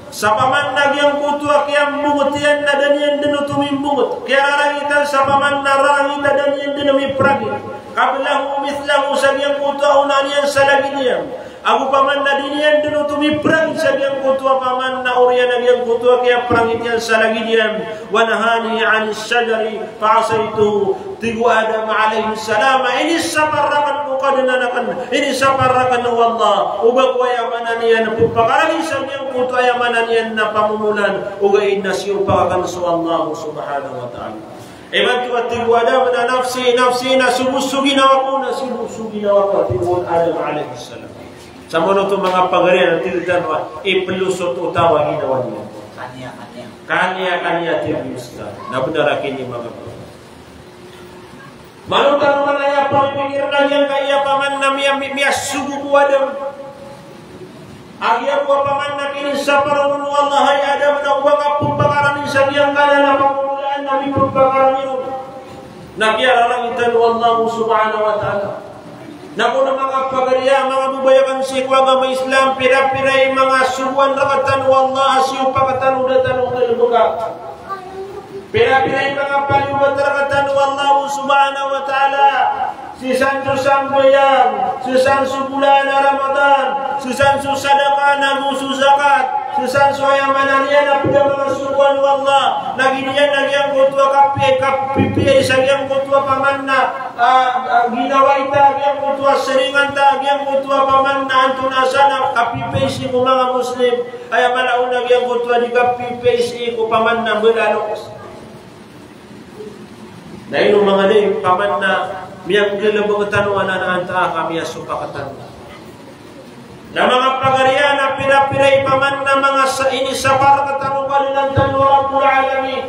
sa paman na giyangkoto a kiyambonget iyan na da niyan dn oto mimbonget. Kiyararangitan sa paman na rarangit a da niyan dn mipragit. Qablahu mithlahu, sa giyangkoto a ona niyan sa lagid iyan. Ago paman na di niyan dn oto miprang sa giyangkoto a paman na oriyan a giyangkoto a kiyaprang iyan sa lagid iyan. Wa nahani anis shajari fa asaytuhu. Tig o Adam alayhis salam a inisapar rakn o Kadnan akn, inisapar rakn o Allah, o ba ko aya maana niyan pphakarangi sa giyangkoto aya maana niyan na pamomolan, ogaid na siyopak akn so Allah subhanahu wa ta'ala. Imanto a tig o Adam na nafsi, nafsi, na sogo so ginawa ko, na sogo so ginawa ko, tig o Adam alayhis salam. Sa manoto manga pagari a tig tano a iplos oto o taw a ginawa niyan. Kaniya, kaniya. Kaniya, kaniya, tig o Ustadh. Na bnar a kini manga pagari. Manoto tano man aya pamimikir na giyangkaya paman na miya, miya, miyasogo ko Adam. A giya bo a paman na kinisapar on o Allah, hay Adam, na o ba ka pphakarangi sa giyangkanan a pamomolan na mipphakarangi ron. Na kiyararangitan o Allah subhanahu wa ta'ala. Na kon manga pagari a, manga babay akn sii ko agama Islam, pira-pira i manga sogoan rktano o Allah a siyopak tano, da tano nggalbka. Pira-pira i manga paliyogat rktano o Allah subhanahu wa ta'ala. Sii san so sambayang, sii san so bolan a Ramadan, sii san so sadaka, nago so zakat, sii san so aya maana niyan a pd a manga sogoan o Allah, lagid iyan a giyangkoto a kapi-, kapipiyai sa giyangkoto a paman na, ah, ah, ginawa ita, giyangkoto a siringan ta, giyangkoto a paman na antonaa san a kapipiyai sii ko manga Muslim, aya maana on a giyangkoto a di kapipiyai sii ko paman na mbala a loks. Na ino manga di, paman na miyanggalbk tano anan a antaa ka miyasopak tano. Na manga pagari a, na pira-pira i paman na manga sa inisapar rktano o Kadnan tano a Rabbul Alamin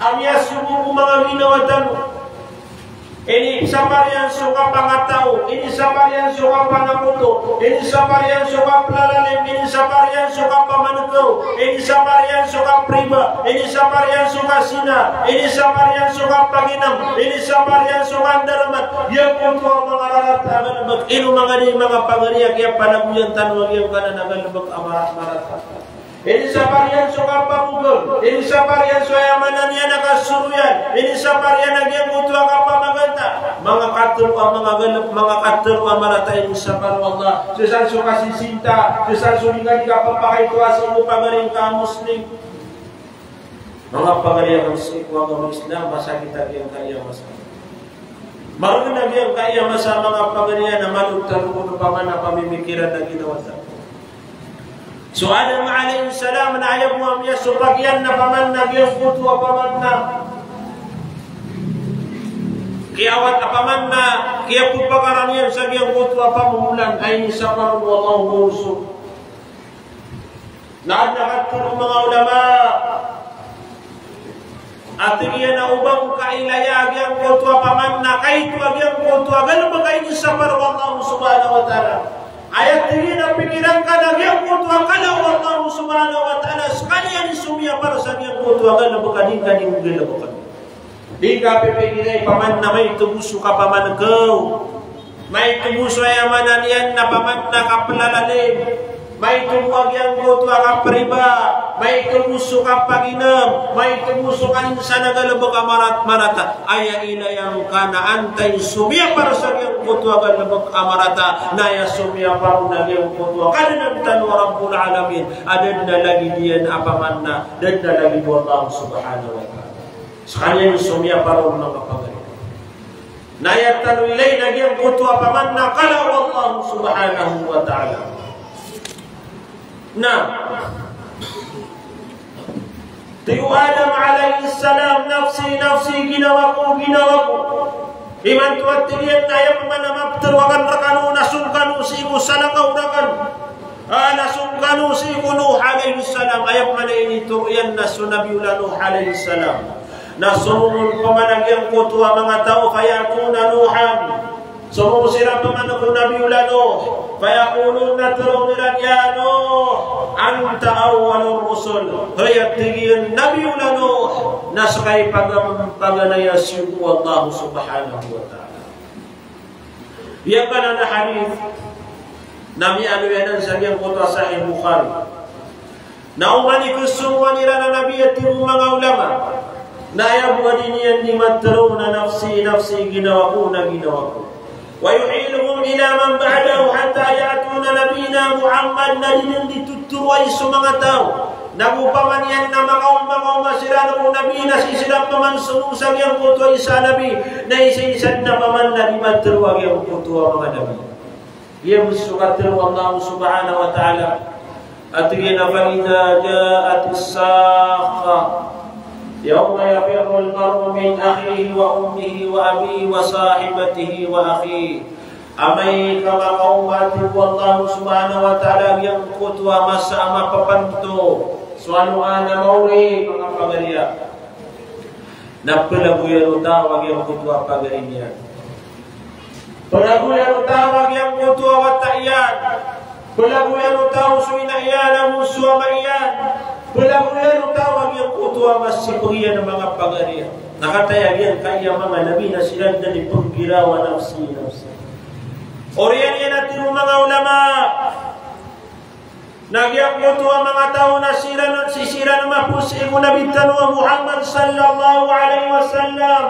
a miyasogo ko manga ginawa tano. Inisapar iyan so kapangataw, inisapar iyan so kapangakoto, inisapar iyan so kaplalalim, inisapar iyan so kapamankaw, inisapar iyan so kapriba, inisapar iyan so kasina, inisapar iyan so kapaginm, inisapar iyan so kandarmat. Giyangkoto a manga rarata a galbk. Ino manga di, manga pagari a, kiyapanagoyan tano a giyangkanan a galbk a mara-, marata. Inisapar iyan so kapamogam, inisapar iyan so aya maana niyan a kasoroyan, inisapar iyan a giyangkoto a kapamaganta. Manga katlo a manga galbk, manga katlo a marata a inisapar o Allah. Sii san so kasisinta, sii san so di ngka di kapapakaito a sii ko pagari ngka a Muslim. Manga pagari akn sii ko agama Islam, masakit a giyangkaya masa. Margn a giyangkaya masa, manga pagari a, na manoto tano ko paman a pamimikiran a ginawa tano. So Adam alayhis salam na aya bo a miyasopak iyan na paman na giyangkoto a paman na kiyawat a paman na kiyapphakarangi iyan sa giyangkoto a pamomolan a inisapar o Allah on so Na adn a katharo o manga ulama a tig iyan a o ba ko kailaya a giyangkoto a paman na kaito a giyangkoto a galbk a inisapar o Allah subhanahu wa ta'ala. Aya tig iyan a pikiran ka na giyangkoto a kala o Allah subhanahu wa ta'ala, skaniyan i somiyapar sa giyangkoto a galbk a di ngka di nggalbkn. Di ka pipikira i paman na maito bo so kapamankaw, maito bo so aya maana niyan na paman na kaplalalim, maito bo a giyangkoto a kapriba, maito bo so kapaginm, maito bo so kaninsan a galbk a marat-, marata. Aya ilaya ngka na antaa i somiyapar sa giyangkoto a galbk a marata, na aya somiyapar on na giyangkoto a Kadnan tano a Rabbul Alamin, a da dn a lagid iyan a paman na, da dn a lagid o Allah subhanahu wa ta'ala. Skaniyan i somiyapar on, manga pagari. Na aya tano ilay na giyangkoto a paman na kala o Allah subhanahu wa ta'ala. Na tig o Adam alayhis salam, "Nafsi, nafsi, ginawa ko, ginawa ko." Imanto a tig iyan na aya pman a maptharo akn rkano na song kano sii ko salakaw rakn. Ah, na song kano sii ko Nuh alayhis salam, aya pman a initharo iyan na so Nabiyullah Nuh alayhis salam. Na somong pman a giyangkoto a manga taw, faya'tuna Nuhan. Somong siran pman ko Nabiyullah Nuh. Fayaqulun, na tharoon iran, "Ya Nuh, anta awwalur rusul." Hay, a tig iyan, Nabiyullah Nuh, na ska i pagam-, paganay a sii ko Allah subhanahu wa ta'ala. Giyangkanan a hadith na miyaaloy anan sa giyangkoto a Sahih Bukhari. Na oman i khasong iran a Nabi a tig o manga ulama, na aya bo a di niyan di matharoon a nafsi, nafsi, ginawa ko na ginawa ko. Wa yuhiluhum ila man ba'dahu hatta ya'tu nabiyana Muhammad, na di niyan di tothoroay so manga taw. Na opama niyan na makaoma, makaoma siran ko nabi na sii siran paman somong sa giyangkoto a isa a nabi, na isa-isa dn a paman na di matero a giyangkoto a manga nabi. Giya bo so katharo o Allah subhanahu wa ta'ala a tig iyan a, "Fa idha ja'atis sakhkhah, yawma yafirrul mar'u min akhihi wa ummihi wa abihi wa sahibatihi wa akhihi." Amay ka makaoma, tig o Allah subhanahu wa ta'ala, giyangkoto a masa a mapapanto so aloan a maori, manga pagariya, na pelagoyan o taw a giyangkoto a pagari niyan. Pelagoyan o taw a giyangkoto a wata iyan. Pelagoyan o taw so ina iyan ago so ama iyan. Pelagoyan o taw a giyangkoto a masipeg iyan a manga pagari. Na kataya giyangkaya manga nabi na siran dn i penggiraw a nafsi, nafsi. Oriyan iyan a tig o manga ulama na giyangkoto a manga taw na siran, sii siran mapos sii ko Nabi tano a Muhammad sallallahu alaihi wasallam.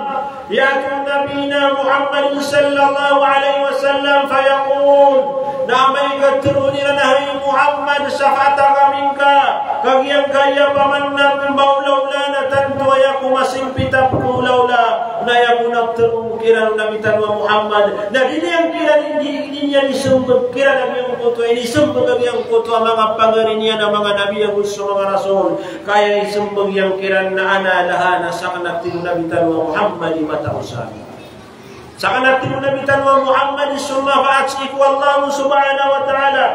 Ya'tu nabiyana Muhammad sallallahu alaihi wasallam fayaqul, na amay ka teroon iran a, "Hay Muhammad, shafa'at aka minka." Ka giyangkaya paman na mbaolaola na tanto aya ko masimpit a pekaolaola, na aya ko na teroon kiran o Nabi tano a Muhammad, na di niyan kiran, di, di niyan isembag kiran a giyangkoto a inisembag a giyangkoto a manga pagari niyan a manga nabi ago so manga rasul. Ka aya isembag iyan kiran na, "Ana laha," na saken, a tig o Nabi tano a Muhammad, i mataosan. Saken, a tig o Nabi tano a Muhammad, i somafa'at sii ko Allah subhanahu wa ta'ala.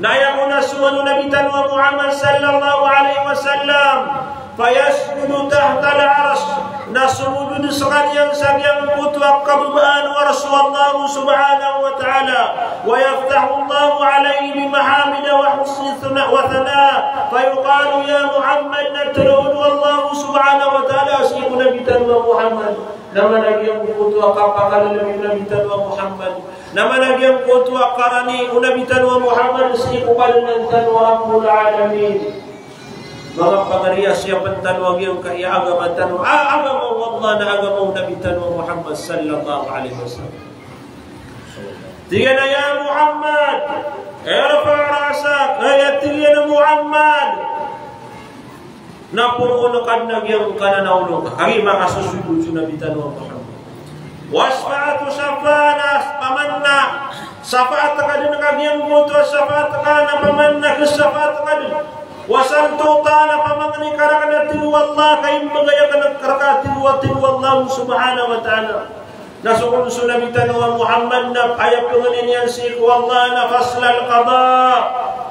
Na aya ko na somajod o Nabi tano a Muhammad sallallahu alaihi wasallam, fayasjudu tahtal arsh, na somojod sekaniyan sa giyangkoto a kababaan o arsh o Allah subhanahu wa ta'ala, wa yaftahu Allahu alaihi bimahamida wa husni thana-, wa thana, fayuqalu ya Muhammad, na teroon o Allah subhanahu wa ta'ala sii ko Nabi tano a Muhammad, na mana giyangkoto a kapakalelem o Nabi tano a Muhammad, na mana giyangkoto a karani o Nabi tano a Muhammad sii ko Kadnan tano a Rabbul Alamin. Manga pagari, siyapen tano a giyangkaya agama tano, a, agama o Allah na agama o Nabi tano a Muhammad sallallahu alaihi wasallam. Tig iyan a, "Ya Muhammad, irfa' ra'sak." Aya tig iyan a Muhammad, na poon ka dn a giyangkanan a olo ngka. Kagiya makasosojod so Nabi tano a Muhammad. Washfa' tushaffa', na paman na shafa'at ka dn, ka giyangkoto a shafa'at ka na paman na kashafa'at ka dn. Wasal tu'ta, na pamangni ka raken, a tig o Allah, ka imbegay aken reka, a tig o, a tig o Allah subhanahu wa ta'ala. Na so kon so Nabi tano a Muhammad na aya pengnin iyan sii ko Allah na faslal qada,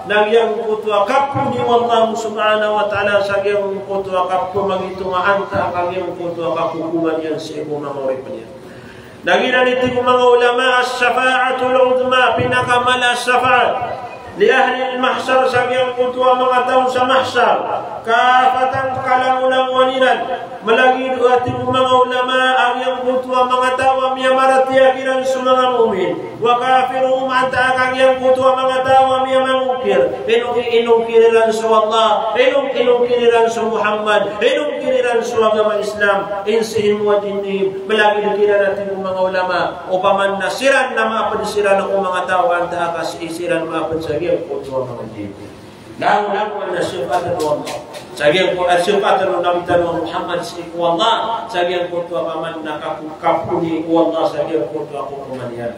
na giyangkoto a kaponi o Allah subhanahu wa ta'ala sa giyangkoto a kapemangitong a antaa ka giyangkoto a kakokoman iyan sii ko manga oripen iyan. Na giyanan i tig o manga ulama, ash-shafa'atul udhma, pinakamala a shafa'at. Li ahlil mahshar, sa giyangkoto a manga taw sa mahshar. Kaffatan, kalangolangowan iran. Malagid o, a tig o manga ulama, a giyangkoto a manga taw a miyamaratiyaya kiran so manga mu'min. Wa kafiruhum, antaa ka giyangkoto a manga taw a miyamangokir. Inong, inongkir iran so Allah. Inong, inongkir iran so Muhammad. Inongkir iran so agama Islam. Insihim wa jinnihim. Malagid kiran, a tig o manga ulama, opama na siran na maaped siran ko manga taw, antaa ka sii siran maaped sa giyangkoto a manga jinn. Langolangowan a sifat o Allah. Sa giyangkoto a sifat o Nabi tano a Muhammad sii ko Allah, sa giyangkoto a paman na kapo-, kaponi o Allah sa giyangkoto a kokoman iyan.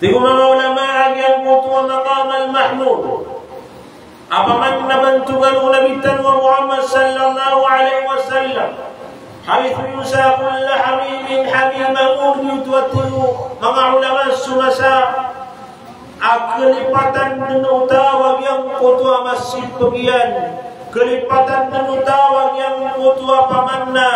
Tig o manga ulama a giyangkoto a maqam al-mahmud, opama na bantogan o Nabi tano a Muhammad sallallahu alaihi wasallam. Haythu yusa kullu hamim hamimah, giyoto a tig o manga ulama so masa a kalipatan dn o taw a giyangkoto a masipeg iyan, kalipatan dn o taw a giyangkoto a paman na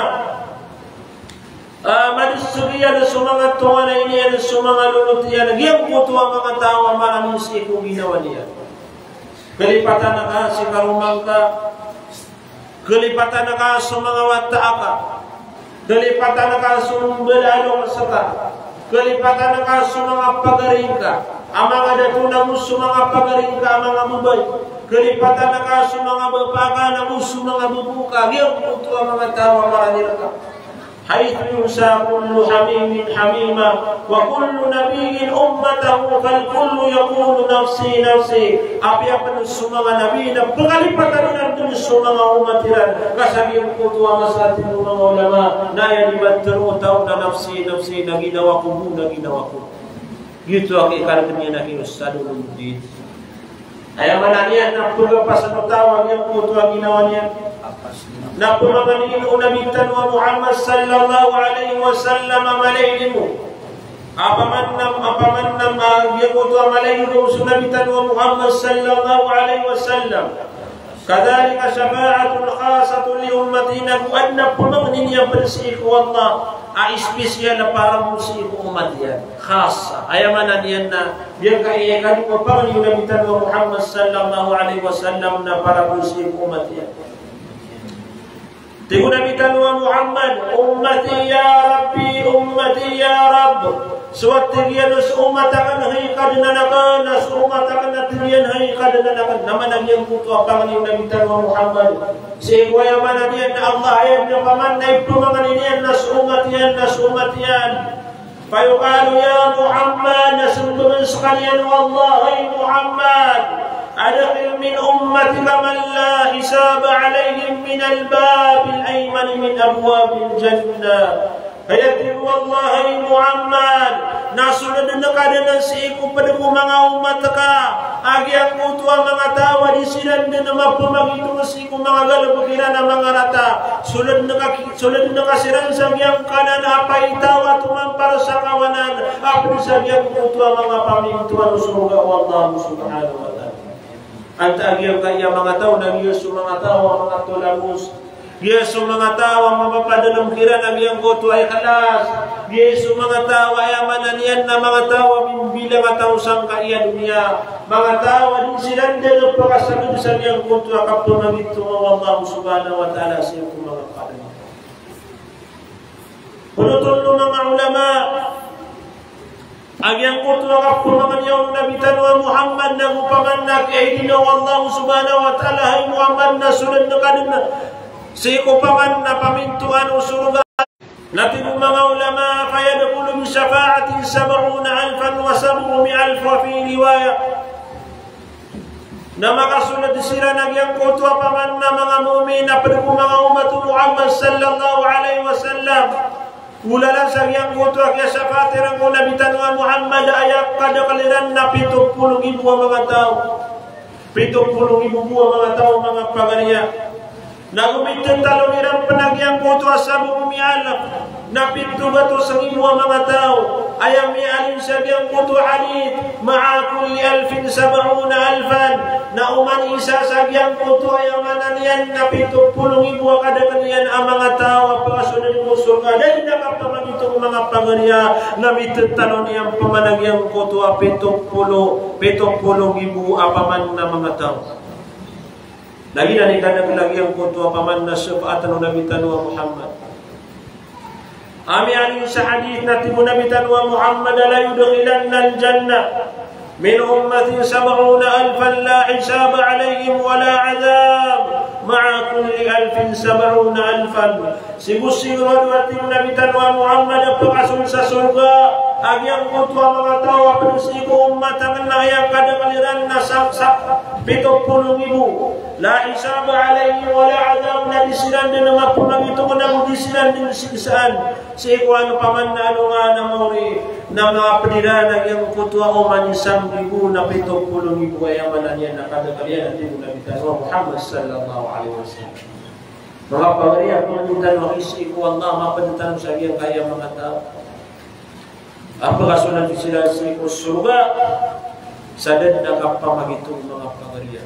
Ah, madisog iyan so manga tonganay niyan, so manga lolot iyan, giyangkoto a manga taw a marani sii ko ginawa niyan. Kalipatan ka sii karoma ngka, kalipatan ka so manga wata aka, kalipatan ka so mbala a loks ka, kalipatan ka so manga pagari ngka, a manga dato na go so manga pagari ngka a manga babay, kalipatan ka so manga bapa ka na go so manga babo ka, giyangkoto a manga taw a marani rka. حيث ينسى كل حميم حميمة، وكل نبي أمته، فالكل يقول نفسي نفسي. Apiya pn so manga nabi na pkalipatan iran dn so manga omat iran. Ka sa giyangkoto a masa, tig o manga ulama, na aya di man tharoon o taw na nafsi, nafsi, na ginawa ko bo, na ginawa ko. Giyoto a kikaripen iyan a kiyosadolon dn. Aya maana niyan na pphasn o taw a giyangkoto a ginawa niyan. Na pmangnin o Nabi tano a Muhammad sallallahu alaihi wasallam a mala i limo. Apaman na, apaman na, ah, giyangkoto a mala i limo so Nabi tano a Muhammad sallallahu alaihi wasallam. Kadhalika shafa'atun khassatun li ummati, na go adn a pmangnin iyan pn sii ko Allah a espesyal a para bo sii ko omat iyan. Khassa. Aya maana niyan na giyangkaya kadi ko pangnin o Nabi tano a Muhammad sallallahu alaihi wasallam na para bo sii ko omat iyan. Tig o Nabi tano a Muhammad, "Ummati ya Rabbi, ummati ya Rabb." So, tig iyan, so omat akn, hay Kadnan akn, so omat akn, tig iyan, hay Kadnan akn. Na maana giyangkoto a pangnin o Nabi tano a Muhammad. Sii ko aya maana niyan na Allah, aya niyan paman na ipmangnin iyan na so omat iyan, na so omat iyan. Fayuqalu ya Muhammad, na smbagn skaniyan o Allah, hay Muhammad, adkhil min ummatika man la hisaba alayhim min al-babil aymani min abwabil jannah. Aya tig o Allah, hay Muhammad, na soldn ka dn sii ko pd ko manga omat ka a giyangkoto a manga taw a di siran dn mapmagitong sii ko manga galbk iran a manga rata. Soldn ka ki-, soldn ka siran sa giyangkanan a paitaw a tomampar sa kawanan a pd sa giyangkoto a manga pamintoan o sorga o Allah subhanahu wa ta'ala. Antaa giyangkaya manga taw? Na giya so manga taw a manga tolabos. Giya so manga taw a mapapadalm kiran a giyangkoto a ikhlas. Giya so manga taw a aya maana niyan na manga taw a mimbilang a taw sangkaya doniya. Manga taw a di siran dn pkasagad sa giyangkoto a kapamagitong o Allah subhanahu wa ta'ala sii ko manga padalm. Pd oto o manga ulama a giyangkoto a kapmangnin o Nabi tano a Muhammad na go paman na kiyaidina o Allah subhanahu wa ta'ala, hay Muhammad, na soldn ka dn sii ko paman na pamintoan o sorga. Na tig o manga ulama, fayadkhulu bi shafa'atihi sab'una alfan wa sab'umi'a alf, wa fi riwayah, na makasold siran a giyangkoto a paman na manga mu'min a pd ko manga omat o Muhammad sallallahu alaihi wasallam. Olalan sa giyangkoto a kiyasafaat iran ko Nabi tano a Muhammad, aya kadakl iran na pito polo nggibo a manga taw. Pito polo nggibo bo a manga taw, manga pagariya. Na go mitatalon iran pn a giyangkoto a sab'umi'a alf, na pito gatos nggibo a manga taw. Aya miyaaloy sa giyangkoto a hadith, ma'a kulli alfin sab'una alfan. Na oman isa sa giyangkoto, aya maana niyan na pito polo nggibo a kadakl iyan a manga taw a pakasoldn ko sorga, da dn a kapamagitong o manga pagariya, na mitatalon iyan pman a giyangkoto a pito polo, pito polo nggibo a paman na manga taw. Na giyanan i kadakl a giyangkoto a paman na safaat o Nabi tano a Muhammad. A miyaaloy sa hadith na tig o Nabi tano a Muhammad, la yudkhilannal jannah min ummati sab'una alfan la hisaba alayhim wa la adhab, ma'a kulli alfin sab'una alfan. Sii ko sigurado a tig o Nabi tano a Muhammad a pakasold sa sorga a giyangkoto a manga taw a pd sii ko omat akn na aya kadakl iran na sa, sa pito polo nggibo. La hisaba alayhim wa la adhab, na di siran dn mapmagitong na go di siran dn siksaan. Sii ko ano paman na alongan a maori na mapd iran a giyangkoto a oman i sanggibo na pito polo nggibo, aya maana niyan na kadakl iyan a tig o Nabi tano a Muhammad sallallahu alaihi wasallam. Manga pagariya, pangnin tano a sii ko Allah, mapd tano sa giyangkaya manga taw a pakasold siran sii ko sorga sa da dn a kapamagitong, manga pagariya.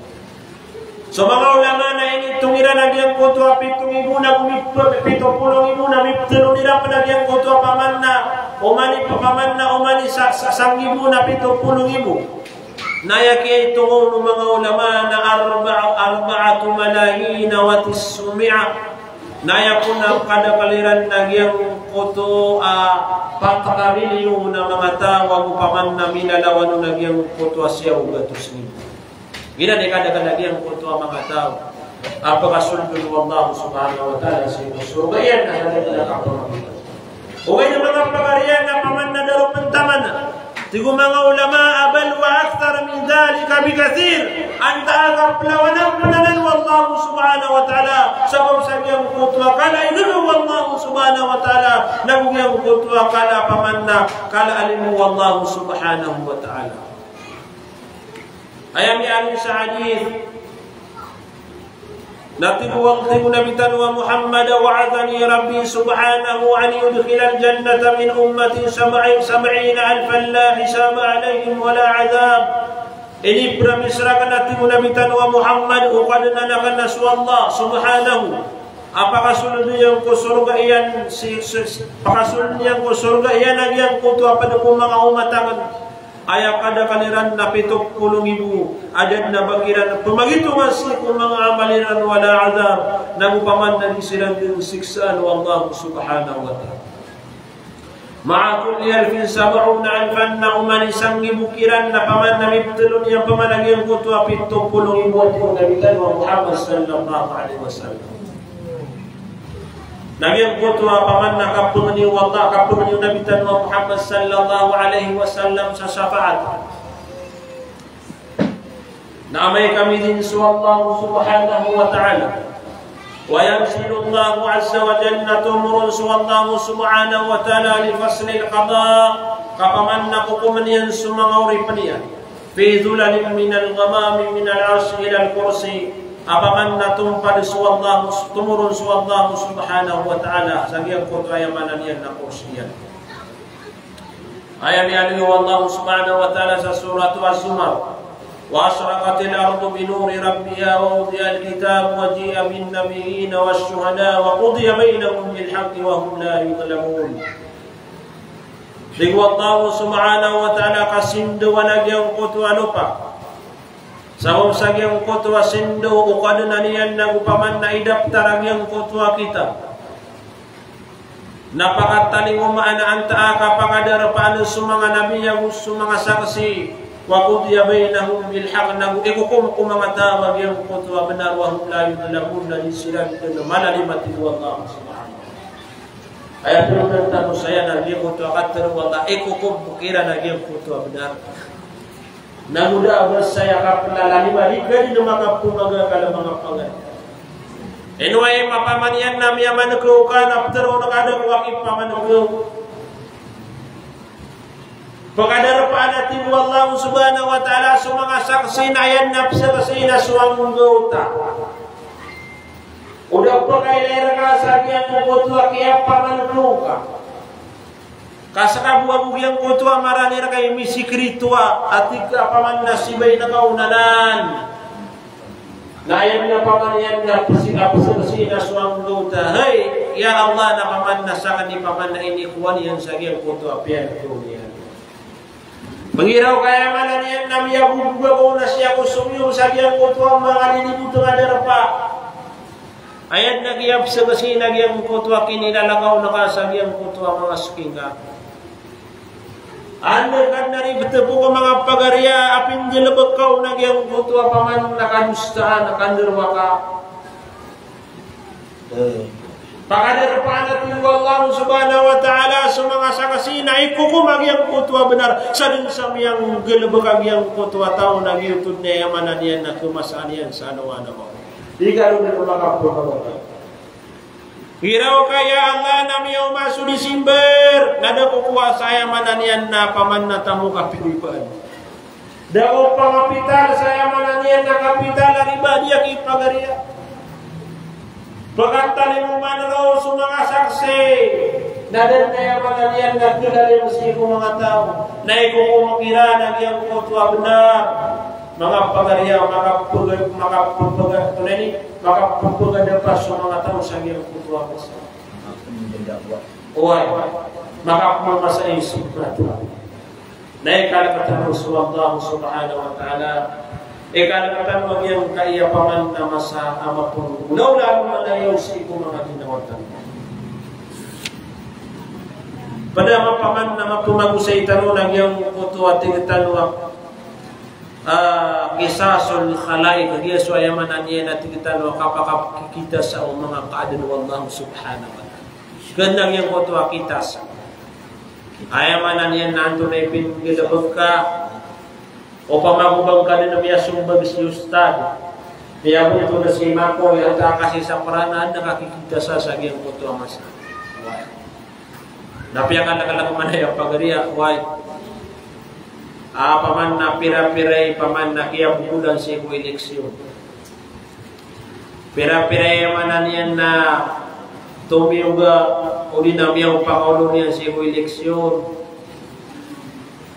So manga ulama na initong iran a giyangkoto a pito nggibo na go mip-, pito polo nggibo na miptalon iran pn a giyangkoto a paman na oman i, paman na oman i sa, sa, sanggibo na pito polo nggibo. Na aya kiyaitong o manga ulama na arba'a-, arba'atu malayina wa tis'umi'a. Na aya kon a kadakl iran na giyangkoto a pat ka milyon a manga taw ago paman na milalawan on a giyangkoto a siyaw gatos nggibo. Giyanan i kadakl a giyangkoto a manga taw. a pakasoldn o Allah subhanahu wa ta'ala sii ko sorga iyan a da dn a kapamagita. Ogaid na manga pagari iyan a paman na da ron pntaman. Tig o manga ulama a bal wa akthar min dhalika bi kathir. Antaa ka plawanan pn anan o Allah subhanahu wa ta'ala sabap sa giyangkoto a kala a inonta o Allah subhanahu wa ta'ala, nago giyangkoto a kala a paman na kala a limo o Allah subhanahu wa ta'ala. Aya miyaaloy sa hadith na tig o, tig o Nabi tano a Muhammad, "Wa'adhani Rabbi subhanahu an yudkhilal jannata min ummati sab'i, sab'ina alfan la hisaba alayhim wa la adhab." Inipromise rakn, a tig o Nabi tano a Muhammad, o Kadnan akn a so Allah subhanahu, a pakasoldn iyan ko sorga iyan si, si, pakasoldn iyan ko sorga iyan a giyangkoto a pd ko manga omat akn. Aya kadakl iran na pito polo nggibo, a da dn a ba kiran pmagitonga sii ko manga amal iran, wala adhab, nago paman na di siran dn siksaan o Allah subhanahu wa ta'ala. Ma'a kulli alfin sab'una alfan, na oman i sanggibo kiran na paman na miptlo niyan paman a giyangkoto a pito polo nggibo, a tig o Nabi tano a Muhammad sallallahu alaihi wasallam. Na giyangkoto a paman na kapangni o Allah, kapangni o Nabi tano a Muhammad sallallahu alaihi wasallam sa shafaat. Na amay ka mizin so Allah subhanahu wa ta'ala. Wa yanzilu Allahu azza wa jalla, tomoron so Allah subhanahu wa ta'ala, li faslil qada, ka paman na kokomn iyan so manga oripn iyan. Fi dhulalin minal ghamami minal arshi ilal kursi. A paman na tompad so Allah, tomoron so Allah subhanahu wa ta'ala sa giyangkoto a aya maana niyan na kursi iyan. Aya miyaaloy o Allah subhanahu wa ta'ala sa Surat Az-Zumar, "Wa ashraqatil ardu bi nuri rabbiha wa wudiyal kitab wa ji'a bin nabiyyin wash shuhada wa qudiya bainahum bil haqqi wa hum la yudhlamun." Tig o Allah subhanahu wa ta'ala, kasindawan a giyangkoto a lopa sabap sa giyangkoto a sindaw o Kadnan iyan, nago paman na idaptar a giyangkoto a kitab. Na pakatalingoma a antaa ka pakadarpaan so manga nabi ago so manga saksi, wa qudiya bainahum bil haqq, nago ikokom ko manga taw a giyangkoto a bnar, wa hum la yudhlamun, na di siran dn malalima, tig o Allah subhanahu wa ta'ala. Aya pnontan tano saya na giyangkoto a katharo o Allah, ikokom kiran a giyangkoto a bnar. Na muda a ba saya kaplalima, di ka di na makapmagagal a manga pangadi. Ino aya mapaman iyan na miyamankaw ka na ptharoon ka da ko a kipamankaw. Pkadarpaan a tig o Allah subhanahu wa ta'ala so manga saksi na aya na psaksi na so anggawta. O da pkailay rka sa giyangkoto a kiyapamankaw ka. Ka ska bo a bo giyangkoto a marani rka i misikrito a, a tig ka paman na sibay na kaonanan. Na aya na paman iyan na psi-, a psaksi na so anggawta. Hay, ya Allah, na paman na sakn i paman na inikowa niyan sa giyangkoto a piyankaw niyan. Pnggiraw ka aya maana niyan na miyagogoga ko na siya ko somiyong sa giyangkoto a manga lilibotng a darpa. Aya dn a kiyapsaksi na giyangkoto a kinilalakaw na ka sa giyangkoto a manga sking ka. Anda ka dn a ribt ko manga pagariya a pinggalbk ka on a giyangkoto a paman na kadosaan, kandarowaka. Pakadarpaan a tig o Allah subhanahu wa ta'ala so manga saksi na ikokom a giyangkoto a bnar, sadn sa miyanggalbk a giyangkoto a taw na giyoto dn aya maana niyan na khamasaan iyan sa anaw a anaw. Di ka ron makapmagagal. Pnggiraw ka, ya Allah, na miyaoma so December, na da ko kowasa, aya maana niyan na paman na tamok a piriban. Da ko pakapital sa aya maana niyan na kapital a riba, di aki pagariya. Pkatalingoma roo so manga saksi, na da dn aya maana niyan na khalalm sii ko manga taw. Na ikokom kiran a giyangkoto a bnar. Manga pagariya, manga pag-, manga pag-, tonaa ini, manga pagariya pa so manga taw sa giyangkoto a masa. Oway, manga pamamasa ini so manga taw. Na ikalk tano so Allah subhanahu wa ta'ala, ikalk tano a giyangkaya paman na masa a mapnggolaola a manga layaw sii ko manga ginawa tano. Pd a mapaman na mapmagosay tano na giyangkoto a tig tano a, ah, Qisasul khalaik, kagiya so aya maana niyan na tig tano a kapakakitasa o manga kaadn o Allah subhanahu wa ta'ala. Kna giyangkoto a kitasa. Aya maana niyan na antonaa i pinggalbk ka, opama ko ba ngka dn a miyasombag si ustad, miyaboto na si mako, aya ta kasi sa Qur'an, na kakikitasa sa giyangkoto a masa. Na piyakalklk man aya pagari a, wai. A, paman na pira-pira i paman na kiyabobolan sii ko eleksyon. Pira-pira i aya maana niyan na tomiyoga, odi na miyaw pakaolo niyan sii ko eleksyon.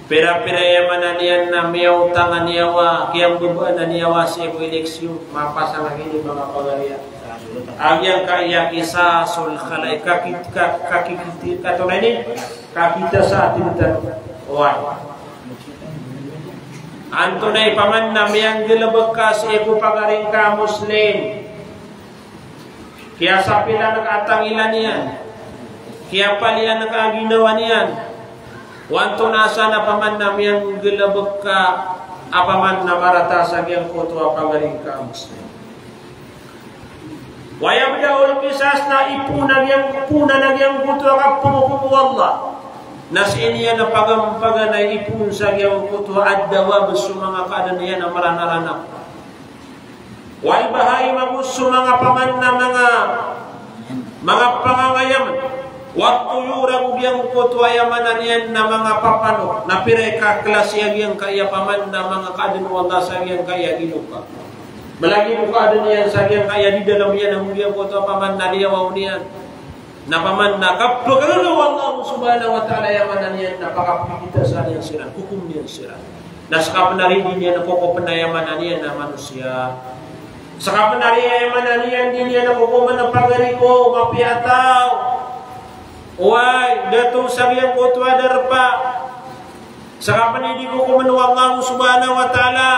Pira-pira i aya maana niyan na miyaw tangan iyawa, kiyambabaan iyawa sii ko eleksyon. Mapasang a gini manga pagari a. A giyangkaya qisasul khalaik, kakit-, ka-, kakikiti-, katonaa ini, kakitasa, tig tano. Oway. Antonaa i paman na miyanggalbk ka sii ko pagari ngka a Muslim. Kiyasapilan ka a tangilan iyan. Kiyapalian ka a ginawa niyan. O antonaa san a paman na miyanggalbk ka a paman na marata sa giyangkoto a pagari ngka a Muslim. Wa yabda'ul qisas, na ipoon a giyang, poonan a giyangkoto a kapngkokom o Allah. Na sii niyan a pagampagan a ipoon sa giyangkoto a ad-dawab, so manga kaadn iyan a mranaranap. Wal bahaim, ago so manga paman na manga, manga pangangayam. Wat tuyur, ago giyangkoto a aya maana niyan na manga papanok. Na pira i kaklasi a giyangkaya paman na manga kaadn o Allah sa giyangkaya a ginopa. Malagid o kaadn iyan sa giyangkaya di dalam iyan, ago giyangkoto a paman na liyawaw niyan. Na paman na kapagalaw o Allah subhanahu wa ta'ala, aya maana niyan na pakapikitasan iyan siran, kokom iyan siran. Na ska pn a di niyan kokopn a aya maana niyan na manosiya. Ska pn a di aya maana niyan di niyan kokomn a pagari ko mapiya a taw. Oway, dato sa giyangkoto a darpa. Ska pn i di kokomn o Allah subhanahu wa ta'ala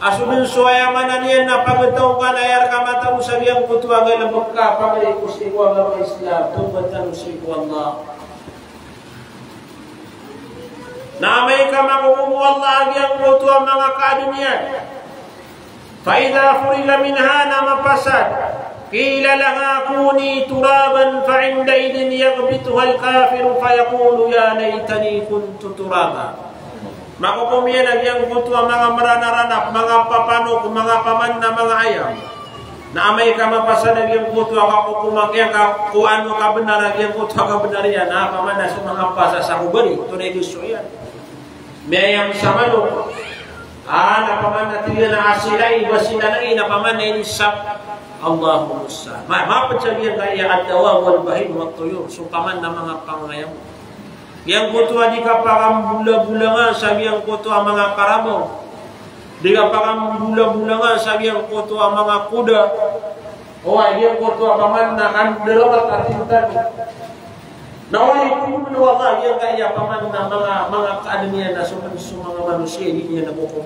a so dn so aya maana niyan na pagtaw ka na aya rka matao sa giyangkoto a galbk ka, pagari ko sii ko agama Islam, tawbat tano sii ko Allah. Na amay ka makokom o Allah a giyangkoto a manga kaadn iyan. Fa idha furiga minha, na mapasad, qila laha kuni turaban, fa inda idhin yaghbituha al-kafiru fa yaqulu ya laytani kuntu turaba. Makokom iyan a giyangkoto a manga mranaranap, manga papanok, manga paman na manga ayam. Na amay ka mapasad a giyangkoto a kakokoman iyan ka ko ano kabnar a giyangkoto a kabnar iyan, na paman na so manga pasa sa kobari, tonaa i giyoto iyan. Miyayam sa manok. A, na paman na tig iyan a asilai, ba silanai, na paman na inisap. Allahumma musta'an. Ma, mapd sa giyangkaya ad-dawab wal bahim wat tuyur. So paman na manga pangayam. Giyangkoto a di kapakambolabolangan sa giyangkoto a manga karabaw. Di kapakambolabolangan sa giyangkoto a manga koda. O, a giyangkoto a paman na kandarowat a tintan. Na oway, kokom o Allah giyangkaya paman na manga, manga kaadn iyan na so, so manga manosiya i di niyan kokom.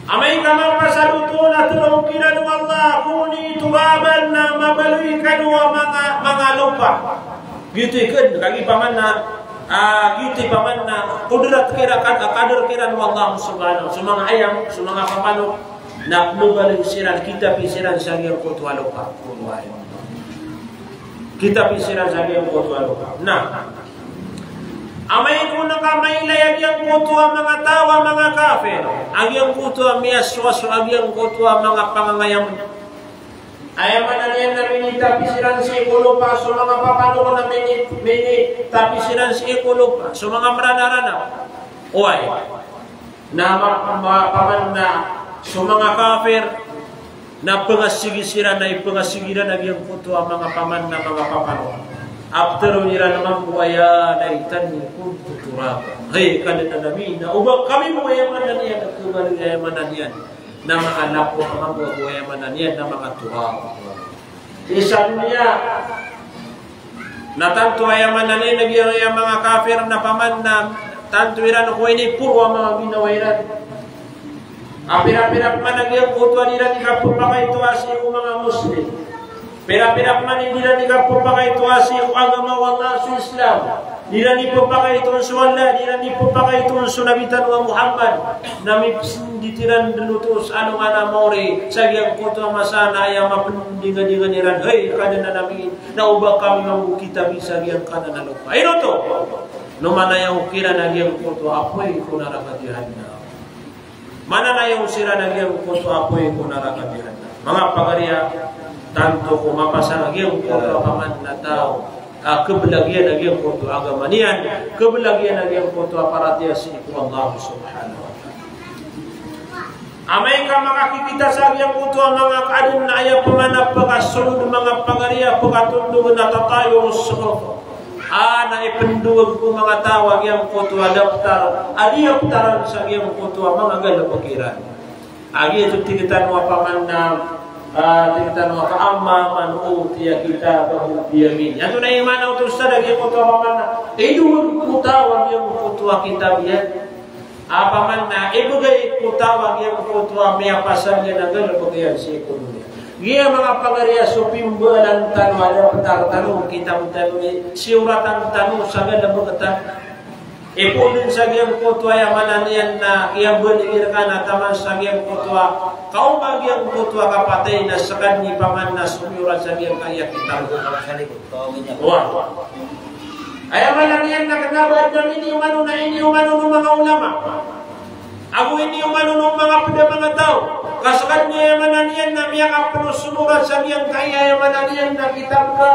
Amay ka mapasad oto na tharoon kiran o Allah, kuni turaban, na mabaloy kano a manga, manga lopa. Giyoto i kn, kagiya paman na, a, giyoto i paman na kodrat kiran, kad-, kadar kiran o Allah subhanahu, so manga ayam, so manga papanok, na pmbaloy siran, kitapi siran sa giyangkoto a lopa. Kitapi siran sa giyangkoto a lopa. Na amay ko na ka mailay a giyangkoto a manga taw a manga kafir, a giyangkoto a miyasowasowa a giyangkoto a manga pangangayam. Aya maana niyan na minitapi siran sii ko lopa so manga papanok, na mini, minitapi siran sii ko lopa so manga mranaranap. Oway. Na ma, ma, paman na so manga kafir, na pngasigi siran, na ipngasigi iran a giyangkoto a manga paman na manga papanok. A ptharoon iran mambo a ya laytani kuntu turaba. Hay, kadnan ami, na oba kami bo, aya maana niyan, a khabaloy, aya maana niyan na manga lapok, mambo bo, aya maana niyan na manga turab. Isa doniya. Na tanto aya maana niyan na giya aya manga kafir na paman na tanto iran ko iniporo a manga ginawa iran. A pira-pira pman a giyangkoto a di iran di kapphakaitoa sii ko manga Muslim. Pira-pira pman a di iran di kapphakaitoa sii ko agama o Allah so Islam. Di iran ipepakay oto so Allah, di iran ipepakay oto so Nabi tano a Muhammad. Na mipsndit iran den oto sa alongan a maori sa giyangkoto a masa na aya mapendingadingan iran, hay Kadnan ami, na oba kami mambo kitab sa giyangkanan a lopa. Ino oto? Na manayang kiran a giyangkoto a apoy ko naraka Jahannam. Mananayang siran a giyangkoto a apoy ko naraka Jahannam. Manga pagariya, tanto ko mapasang a giyangkoto a paman na taw a kebelagiyan a giyangkoto a agama niyan, kebelagiyan a giyangkoto a paratiyaya sii ko Allah subhanahu wa ta'ala. Amay ka makakikita sa giyangkoto a manga kaden na aya paman a pekasolod, manga pagariya, pekatondog na tatayur as-suhuf. A, na ipendowag ko manga taw a giyangkoto a daptar a diyaptaran sa giyangkoto a manga galebek iran. A giyoto tig tano a paman na, a, tig tano a fa amma man utiya kitabahu biyaminihi. Antonaa i maana oto sa giyangkoto a paman na idowag ko taw a giyangkoto a kitab iyan? A paman na ibegay ko taw a giyangkoto a miyapasad iyan a galebek iyan sii ko doniya. Giya manga pagariya so pimbalan tano a daptar tano, kitab tano, siyoratan tano sa galebek tano. Ipoon den sa giyangkoto a aya maana niyan na iyabalig rkano taman sa giyangkoto a kaoma giyangkoto a kapatay na seka den i paman na somiyorat sa giyangkaya kitab. Wa. Aya maana niyan na kena ba den a iniyoman on, na iniyoman on o manga ulama ago iniyoman on o manga ped a manga taw. Ka seka den i aya maana niyan na miyakapen o somiyorat sa giyangkaya aya maana niyan na kitab ka.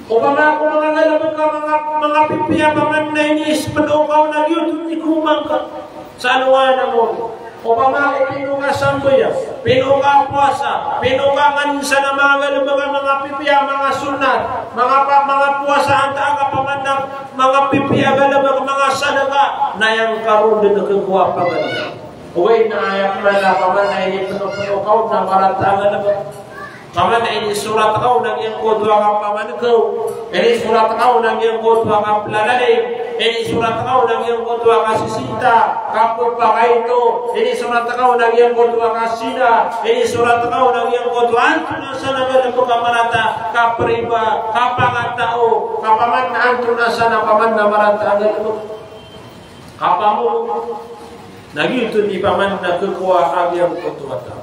Opama ko manga galebek a manga, manga pipiya paman na inispen o kaw na giyoto i komangka sa alongan a maori. Opama ko pino ka sambayang, pino ka powasa, pino ka nganin sa na manga galebek a manga pipiya, manga sunnat, manga pa, manga powasa antaa ka paman na manga pipiya a galebek, manga sadaka, na aya ngka ron den kekowa pagari. Oway, na aya paman na, paman na inipeno, peno kaw na marata a galebek. Paman na inisorat kaw na giyangkoto a kapamankaw, inisorat kaw na giyangkoto a kaplalalaym, inisorat kaw na giyangkoto a kasisinta, kapepakaito, inisorat kaw na giyangkoto a kasina, inisorat kaw na giyangkoto a antonaa san a galebek a marata, kaperiba, kapangatao, kapaman na antonaa san a paman na marata a galebek. Kapamorok. Na giyoto i paman na kekowa a giyangkoto a taw.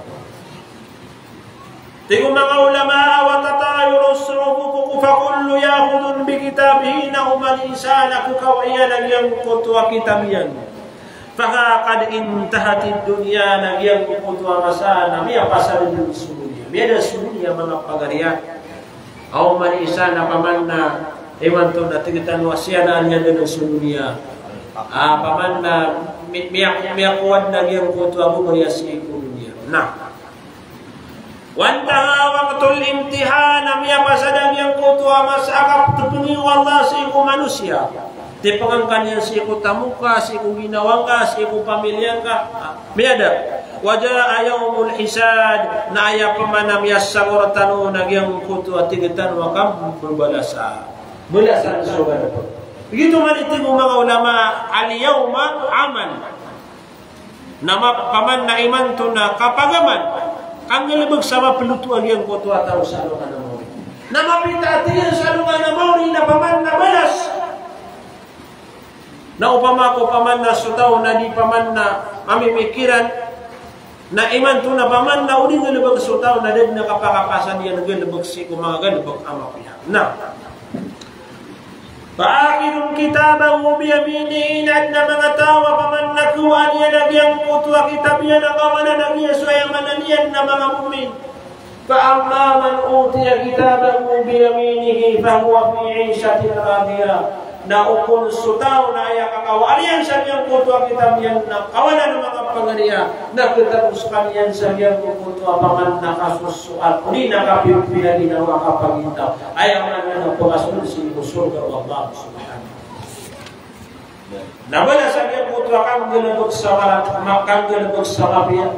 Tig o manga ulama a wa tatayurus suhufu, fa kullu ya'khudhu bi kitabihi, na oman i isa na kekawa iyan a giyangkoto a kitab iyan. Fa qad intahatid dunya, na giyangkoto a masa na miyapasad den so doniya. Miyada so doniya, manga pagariya. Aw oman i isa na paman na imanto na tig tano a siya na miyada den so doniya. A, paman na mi-, miya-, miyakowa den a giyangkoto a babaya sii ko doniya. Na. Wa intaha waqtul imtihan, na miyapasad a giyangkoto a masa a kapetepengin o Allah sii ko manosiya. Tipengan ka niyan sii ko tamok ka, sii ko ginawa ngka, sii ko pamilya ngka. A, miyada. Wa jaa yawmul hisad, na aya paman a miyasagor tano na giyangkoto a tig tano a kambebalasa. Balasan so galebek. Giyoto man i tig o manga ulama, al yawma amal. Na ma-, paman na imanto na kapagaman, kanggalebek sa mapeloto a giyangkoto a taw sa alongan a maori. Na mapita a tig iyan sa alongan a maori na paman na balas. Na opama ko paman na so taw na di paman na mamimikiran, na imanto na paman na o di nggalebek so taw na da den a kapakapasad iyan a galebek sii ko manga galebek a mapiya. Na. Fa akhidhu kitabahu biyaminihi, na aden a manga taw a paman na kowaan iyan a giyangkoto a kitab iyan a kawanan a giya so aya maana niyan na manga mu'min. Fa amma man utiya kitabahu biyaminihi fahuwa fi 'ishatin radiyah. Na opama so taw na aya kakawaan iyan sa giyangkoto a kitab iyan na kawanan a manga pagariya, na ketago sekaniyan sa giyangkoto a paman na kasosoat, odi na kapipiya a ginawa, kapagintaw. Aya maana na pekasold sii ko sorga o Allah subhanahu. Na balas a giyangkoto a kanggalebek sa marat, ma-, kanggalebek sa mapiya.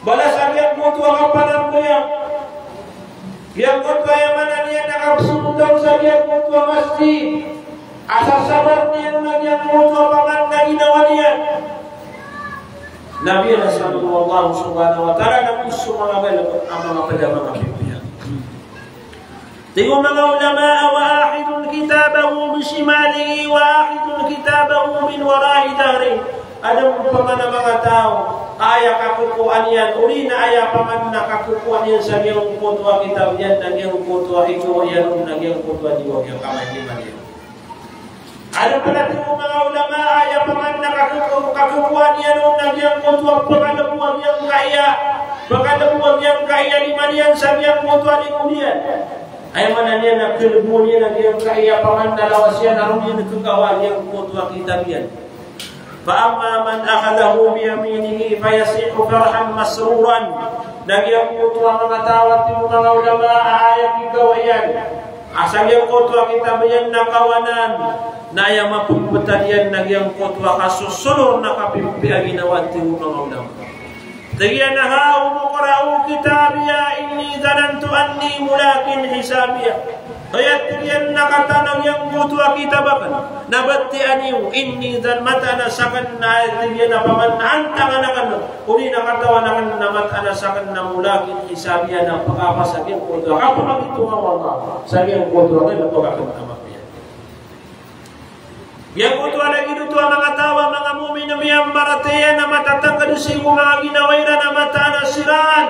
Balas a giyangkoto a kapanambayang. Giyangkoto a aya maana niyan na kapesomot sa giyangkoto a masjid. Asa sabar niyan na giyangkoto a paman na ginawa niyan. Na biyalasan o Allah subhanahu wa ta'ala na so manga galebek a manga ped a manga pipiya. Tig o manga ulama a wa akhidhu kitabahu bishimalihi wa akhidhun kitabahu min wara'i dhahrihi. Adn pman a manga taw a aya kakokowa niyan, odi na aya pman a kakokowa niyan sa giyangkoto a kitab iyan na giyangkoto a ikawa iyan on na giyangkoto a diwang iyan, kamay niyan. Adn pn a tig o manga ulama a aya pman a kakoko-, kakokowa niyan on na giyangkoto a pkalbo a giyangkaya, pkalbo a giyangkaya lima niyan sa giyangkoto a limo niyan. Aya maana niyan na kalboon iyan a giyangkaya pman a lawas iyan a roo niyan kekawa a giyangkoto a kitab iyan. Fa amma man akhadhahu biyaminihi fayasihu farhan masruran. Na giyangkoto a manga taw a tig o manga ulama a aya kikawa iyan a sa giyangkoto a kitab iyan na kawanan, na aya mapmbtad iyan na giyangkoto a kasosolor na kapimpiya ginawa, tig o manga ulama. Tig iyan a, "Haumu iqra'u kitabiya inni dhanantu anni mulaqin hisabiya." Aya tig iyan na katawan a giyangkoto a kitab akn na batiya niyo, inni dhan-, mataan a sakn na, aya tig iyan a pman na antangan akn, odi na katawan akn na mataan a sakn na mulaqin hisabiya na pkapasa giyangkoto a kapamagitonga o Allah sa giyangkoto a kna pagakn a mapiya. Giyangkoto a lagid oto a manga taw a manga mu'min a miyamaratiyaya na matatangkd sii ko manga ginawa iran a mataan a siran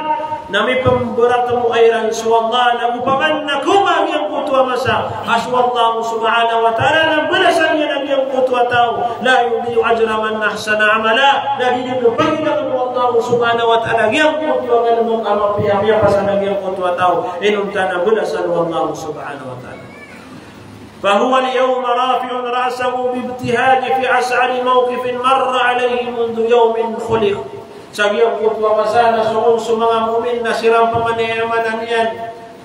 na mipmbaratmoa iran so Allah, na go paman na koma giyangkoto a masa a so Allah subhanahu wa ta'ala na mbalasan iyan a giyangkoto a taw. La yudhi'u ajra man ahsana amala. Na di dn pagilangn o Allah subhanahu wa ta'ala giyangkoto a galbk a mapiya, miyapasad a giyangkoto a taw inonta na balasan o Allah subhanahu wa ta'ala. Fahuwa al-yawma rafi'un ra'sahu bibtihaji fi as'abi mawqifin marra alayhi mundhu yawmin khuliq. Sa giyangkoto a masa na so, so manga mu'min na siran paman, aya maana niyan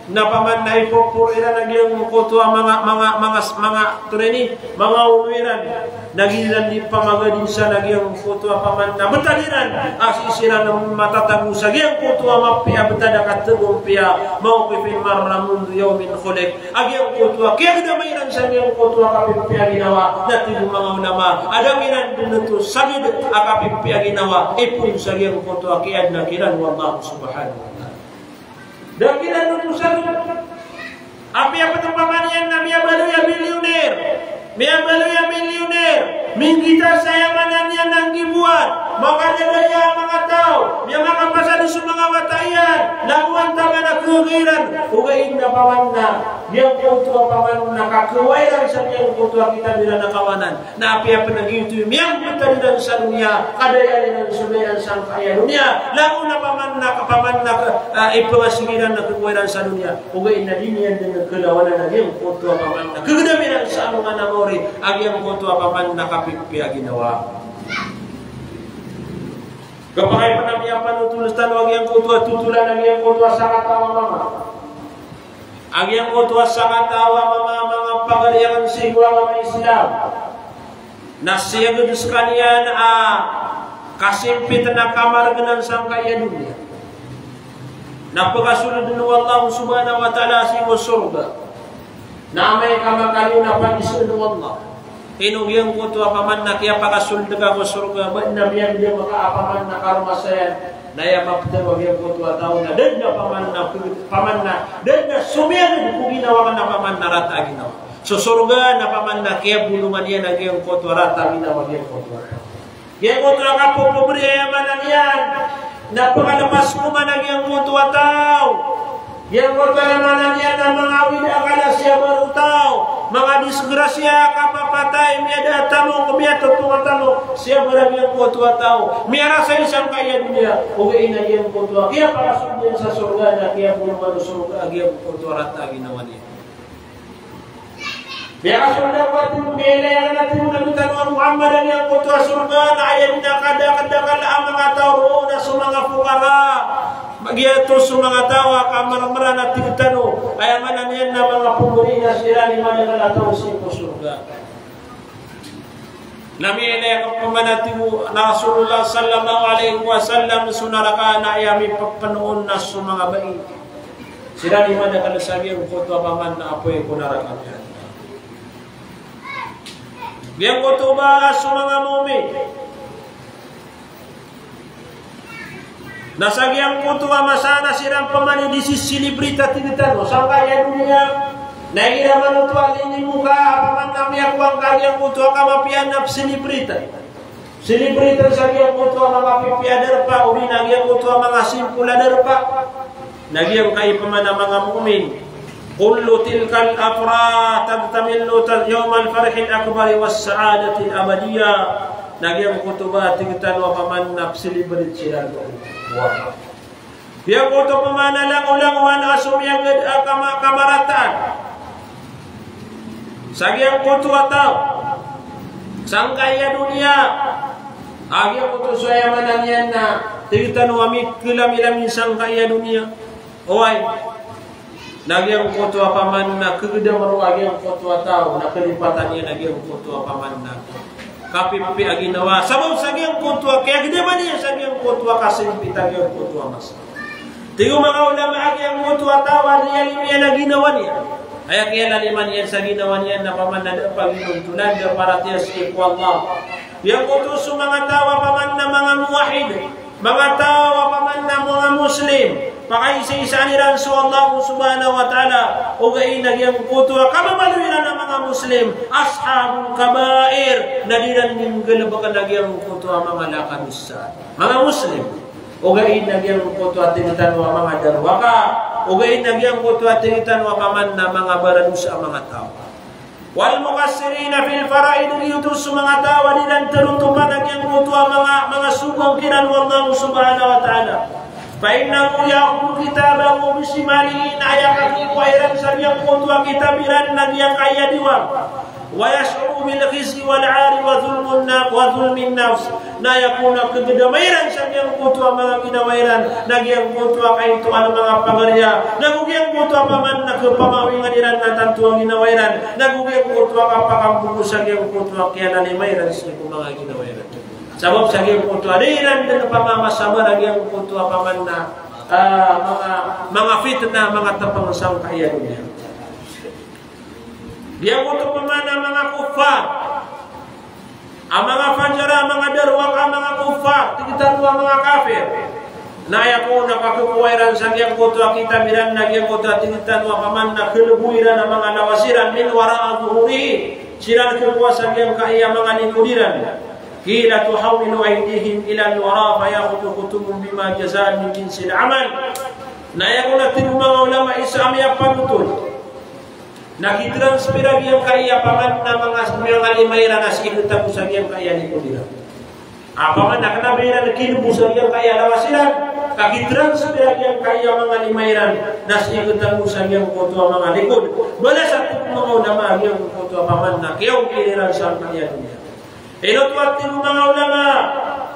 na paman na ipopor iran a giyangkoto a manga, manga, manga, manga, antonaa ini, manga olo iran. Na giyanan di pamagadi sa na giyangkoto a paman na btad iran a sii siran matatago sa giyangkoto a mapiya a btad a katagompiya, mawqifin marra mundhu yawmin khuliq. A giyangkoto a kiyagdama iran sa giyangkoto a kapimpiya ginawa, na tig o manga ulama a da kiran dn oto sagad a kapimpiya ginawa ipoon sa giyangkoto a kiyaadna kiran o Allah subhanahu wa ta'ala. Da kiran oto sagad. Apiya pn paman iyan na miyabaloy a milyuner, miyabaloy a milyuner, minggita sa, aya maana niyan na nggiboan, makadadaya a manga taw, miyamakapasad so manga wata iyan, langowan taman a khaga iran, ogaid na paman na giyangkoto a paman na kakhawa iran sa giyangkoto a kitab iran a kawanan. Na apiya pn a giyoto i miyambtad iran sa doniya, kadaya iran so daya sangkaya doniya, langon a paman na, paman na, ah, ipngasing iran na khakowa iran sa doniya. Ogaid na di niyan dn khalawanan a giyangkoto a paman na khagdam iran sa alongan a maori a giyangkoto a paman na kapimpiya ginawa. Kapakay pn a miyapanotol tano a giyangkoto a totolan a giyangkoto a sakataw a mama. A giyangkoto a sakataw a mama, manga pagari akn sii ko agama Islam, na siyagad skaniyan a kasimpit na kamargnan sangkaya doniya. Na pkasoldn o Allah subhanahu wa ta'ala sii ko sorga. Na amay ka makaliyo na pagizaan o Allah. Ino giyangkoto a paman na kiyapakasold ka ko sorga, ba na miyagdam ka a paman na karomasayan, na aya maptharo a giyangkoto a taw na da dn a paman na, paman na, da dn a somiyagad ko ginawa ka na paman na rata a ginawa. So sorga na paman na kiyabolongan iyan a giyangkoto a rata a ginawa a giyangkoto a taw. Giyangkoto a kapopobri, aya maana niyan na pkalpas ko mana giyangkoto a taw. Giyangkoto a maana niyan na manga awid a akal a siyabaro taw, manga disgrasya, kapapatay, miyada a tamok, miyatotong a tamok, siyabara giyangkoto a taw. Miyarasay sangkaya doniya, ogaid na giyangkoto a kiyapakasold iyan sa sorga na kiyabolongan o sorga a giyangkoto a rata a ginawa niyan. Miyakasold ako, a tig o, miyailay akn, a tig o Nabi tano a Muhammad, a giyangkoto a sorga na aya dn a kadakadakl a manga taw roo na so manga fukara. Giyoto so manga taw a kamarmran, a tig tano, aya maana niyan na manga pobri na siran i madakl a taw sii ko sorga. Na miyailay ako pman, a tig o Rasulullah sallallahu alaihi wasallam, so naraka na aya mipapnoon na so manga bai. Siran i madakl sa giyangkoto a paman na apoy ko naraka. Giyangkoto ba so manga mu'min. Na sa giyangkoto a masa na siran paman i di sisilibrita, tig tano, sangkaya doniya. Na igira man oto a linibo ka, opama na miyakowa ngka giyangkoto a kamapiya na psilibritan. Psilibritan sa giyangkoto a manga pipiya a darpa, odi na giyangkoto a manga simpol a darpa. Na giyangkai opama na manga mu'min. Kullu tilkal afrah tadtamillu ta-, yawmal farhil akbari was sa'adatil abadiyah. Na giyangkoto ba tig tano opama na psilibrit siran. Wa. Giyangkoto opama na langolangowan a somiyagad a kama-, kamarataan. Sa giyangkoto a taw. Sangkai a doniya. A giyangkoto so aya maana niyan na tig tano a mikilamilami sangkai a doniya. Oway. Na giyangkoto opama na kagdam roo a giyangkoto a taw, na kalipatan iyan a giyangkoto opama na kapipiya a ginawa. Sabap sa giyangkoto a kiyagdaman iyan sa giyangkoto a kasimpit a giyangkoto a masa. Tig o manga ulama a giyangkoto a taw a riyalim iyan a ginawa niyan. Aya kiyalaliman iyan sa ginawa niyan na opama na da paginontolan, da paratiyaya sii ko Allah. Giyangkoto so manga taw a opama na manga muwahhid. Manga taw a opama na manga Muslim, pakaisaisaan iran so Allah subhanahu wa ta'ala, ogaid na giyangkoto a kababaloy iran a manga Muslim, ashabul kabair, na di iran nggalbkn a giyangkoto a manga lakadosa. Manga Muslim, ogaid na giyangkoto a tig tano a manga darowaka, ogaid na giyangkoto a tig tano a opama na manga baradosa a manga taw. Wal muqassirina fil faraid, giyoto so manga taw a di iran tarotopan a giyangkoto a manga, manga sogo angkiran o Allah subhanahu wa ta'ala. Fa innahu ya'khudhu kitabahu bishimalihi, na aya kakikowa iran sa giyangkoto a kitab iran na giyangkaya diwang. Wa yash'uru bil khizyi wal 'ari wa dhulmun na-, wa dhulmin nafs. Na aya kon a kagdama iran sa giyangkoto a manga ginawa iran, na giyangkoto a kaito a manga pagariya, nago giyangkoto a opama na kapamawingan iran na tanto a ginawa iran, nago giyangkoto a kapakambogo sa giyangkoto a kiyalalima iran sii ko manga ginawa iran. Sabap sa giyangkoto a di iran dn pamamasabar a giyangkoto a opama na, ah, manga, manga fitna, manga tpng sangkaya doniya. Giyangkoto opama na manga kuffar. A manga fajara, a manga darowaka, a manga kuffar, tig tano a manga kafir. Na aya kon a kakikowa iran sa giyangkoto a kitab iran, na giyangkoto a tig tano a opama na kalbo iran a manga lawas iran, min wara'i dhuhurihim. Siran kikowa sa giyangkaya manga likod iran. Qila tuhawwilu aydihim ilal wara' fa ya'khudhuhumullahu bima jaza'an min jinsil amal. Na aya kon a tig o manga ulama isa a miyapanotol. Na kitransfer a giyangkaya opama na manga, manga lima iran a sii katago sa giyangkaya likod iran. Opama na kna ba iran kinbo sa giyangkaya lawas iran, ka kitransfer a giyangkaya manga lima iran na sii katago sa giyangkoto a manga likod. Balasan o manga ulama a giyangkoto a opama na kiyaongkir iran sangkaya doniya. Ino oto a tig o manga ulama,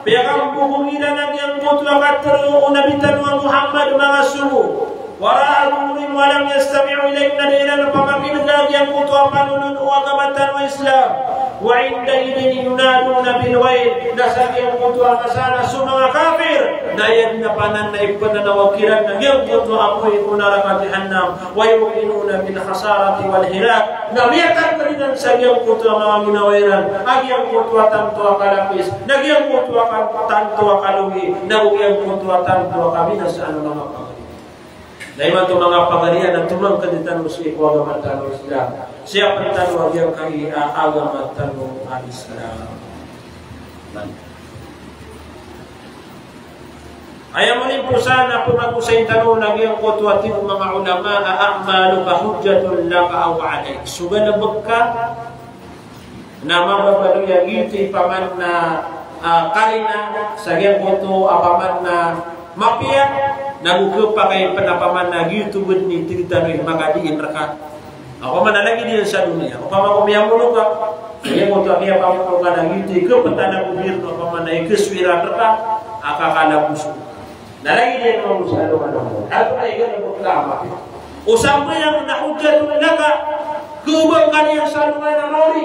piyakambogo iran a giyangkoto a katharo o Nabi tano a Muhammad, manga sogo. Wara'a dhuhurihim wa lam yastami'u ilayhim, na di iran pamakin'ga a giyangkoto a panonoon o agama tano a Islam. Wa 'inda idhin yunaduna bil wayl, na sa giyangkoto a masa na so manga kafir na aya dn a panan na ipananawag kiran a giyangkoto a apoy ko naraka Jahannam. Wa yuqinuna bil khasarati wal hilak. Na miyatangkd iran sa giyangkoto a manga ginawa iran a giyangkoto a tanto a kalapis, na giyangkoto a kan-, tanto a kalogi, na giyangkoto a tanto a kabinasaan a manga pagari. Na imanto manga pagari na tomangkd tano sii ko agama tano a Islam. Siyapn tano a giyangkai a agama tano a Islam. Aya monimpos a pmagosayn tano na giyangkoto a tig o manga ulama a a'maluka hujjatun laka aw alayk. So galbk ka na mababaloy a giyoto i opama na, ah, karina sa giyangkoto a opama na mapiya, nago khapakay pn a opama na giyoto bn i tig tano i makadiin rka. Opama na lagid iyan sa doniya. Opama ko miyamono ka, giyangkoto a kiyapamono ka na giyoto i kaptan a gobirno, opama na ikaswiran rka a kakalabos. Na lagid iyan mambo sa alongan a mawri. Ato ay gana ko kama. O sambayang na hujjatun laka. Kobang ka niyan sa alongan a mawri.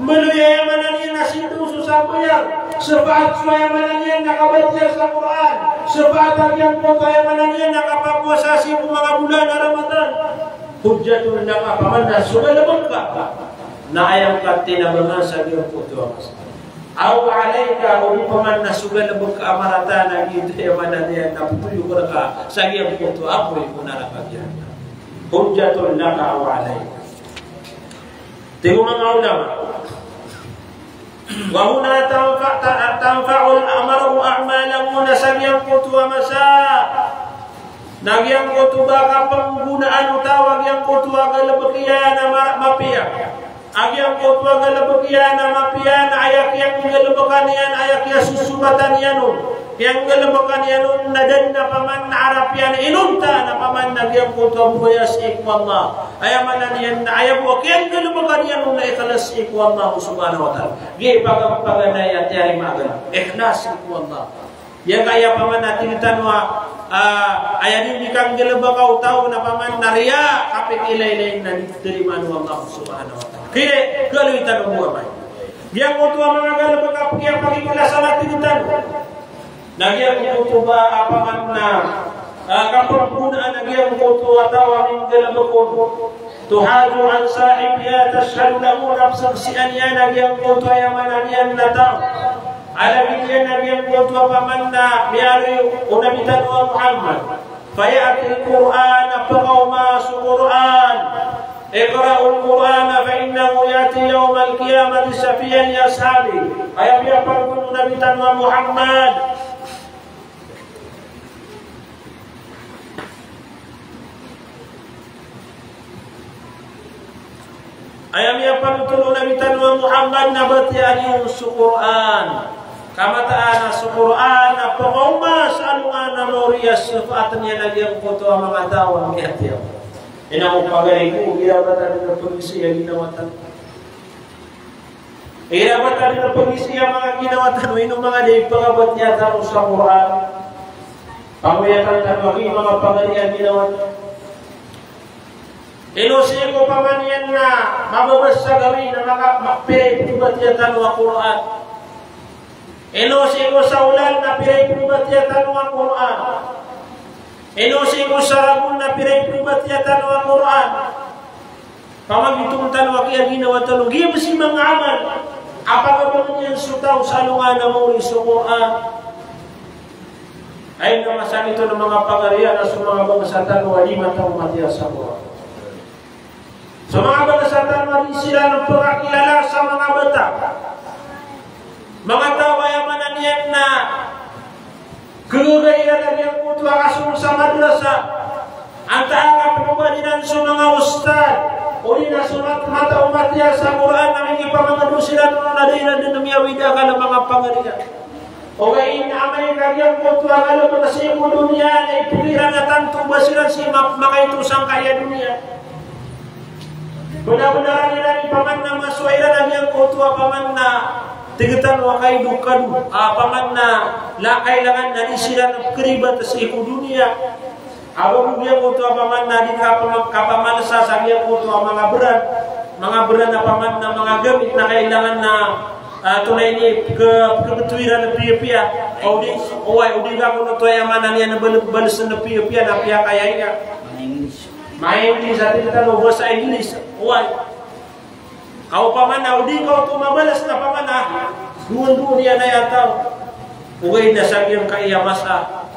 Mbaloy a aya maana niyan na sindaw so sambayang. Sabaad so aya maana niyan na kabatiya sa Qur'an. Sabaad a giyangkoto a aya maana niyan na kapapowasa sii ko manga bolan a Ramadan. Hujjatun laka, opama na so galbk ka na aya ngka tinabangan sa giyangkoto a masa. Aw alayka, odi opama na so galbk ka a marata na giyoto i aya maana niyan na ptoyok rka sa giyangkoto a apoy ko naraka Jahannam. Hujjatun laka aw alayk. Tig o manga ulama, wa huna tanfa-, ta-, tanfa'ul mar'u a'malahu, na sa giyangkoto a masa na giyangkoto ba kapanggonaan o taw a giyangkoto a galbk iyan a ma-, mapiya. A giyangkoto a galbk iyan a mapiya na aya kiyanggalbkan iyan, aya kiyasosobatan iyan on, kiyanggalbkan iyan on na da dn a paman na arap iyan inonta na paman na giyangkoto a bobaya sii ko Allah. Aya maana niyan na aya bo a kiyanggalbkan iyan on na ikhlas sii ko Allah subhanahu wa ta'ala. Giya i paga-, paganay a tiyarima a galbk, ikhlas sii ko Allah. Aya ka aya paman a tig tano a, ah, aya di kanggalbka o taw na paman na riya, kapikilaylay na di tarimaan o Allah subhanahu wa ta'ala. Kire, kaloy tano bo amay. Giyangkoto a manga galbk a pkiyapakikhlasan a tig tano na giyangkoto ba a paman na, ah, kapanggonaan a giyangkoto a taw a minggalbk on. Tuhadu an sahibiha, tashhadu lahu, na pzaksian iyan a giyangkoto a aya maana niyan na taw a lagid iyan a giyangkoto a paman na miyaaloy o Nabi tano a Muhammad. Faya'til Qur'an, pkaoma so Qur'an. Iqra'ul Qur'an fa innahu ya'ti yawmal qiyamati shafi'an li ashabihi. Aya miyapanothol o Nabi tano a Muhammad. Aya miyapanothol o Nabi tano a Muhammad na batiyaan iyo so Qur'an. Ka mataan a so Qur'an na pkaoma sa alongan a mawri a shafaat niyan a giyangkoto a manga taw a miyatiya. Ino ko pagari ko, igira ba tano pagisi a ginawa tano. Igira ba tano pagisi a manga ginawa tano, ino manga di pagabatiya tano sa Qur'an. Pagoyatan tano a gi manga pagari a ginawa tano. Ino sii ko paman iyan na mababasa gawii na maka-, ma-, pira i pagabatiya tano a Qur'an. Ino sii ko sa olan na pira i pagabatiya tano a Qur'an. Ino sii ko sa ragon na pira i pagabatiya tano a Qur'an. Pamagitong tano a kiyaginawa tano, giya bs i manga amal a pagabatiya iyan so taw sa alongan a mawri so Qur'an. Aya na masakit on a manga pagari na so manga bangsa tano a di matao matiya sa Qur'an. So manga bangsa tano a di siran pkakilala sa manga bata. Manga taw a aya maana niyan na kagaga iran a giyangkoto a kasong sa madrasa. Antaa ka pkhabaloy iran so manga ustadh, odi na so mat-, matao matiya sa Qur'an a mingipamangado siran on na da iran dn miyawid a akal a manga pagari. Ogaid na amay ka giyangkoto a galbk sii ko doniya na ipikir iran a tanto ba siran sii ma-, makaito sangkaya doniya. Bnar-bnar iran i paman na masowa iran a giyangkoto a paman na tig tano a kaidokado, a paman na la kailangan na di siran pkharibat sii ko doniya. Ago giyangkoto a paman na di kapama-, kapamalsa sa giyangkoto a manga brand, manga brand a paman na manga gamit na kailangan na, ah, tonaa ini pkha-, pkhabtowi iran piyapiya. Odi, oway, odi ka kono oto aya maana niyan na bal-, balsn piyapiya na piyakayaya. Manga English. Manga English, a tig tano bahasa English. Oway. Ka opama na o di ka oto mabalas na paman a doon-doon iyan aya taw. Ogaid na sa giyangkaya masa,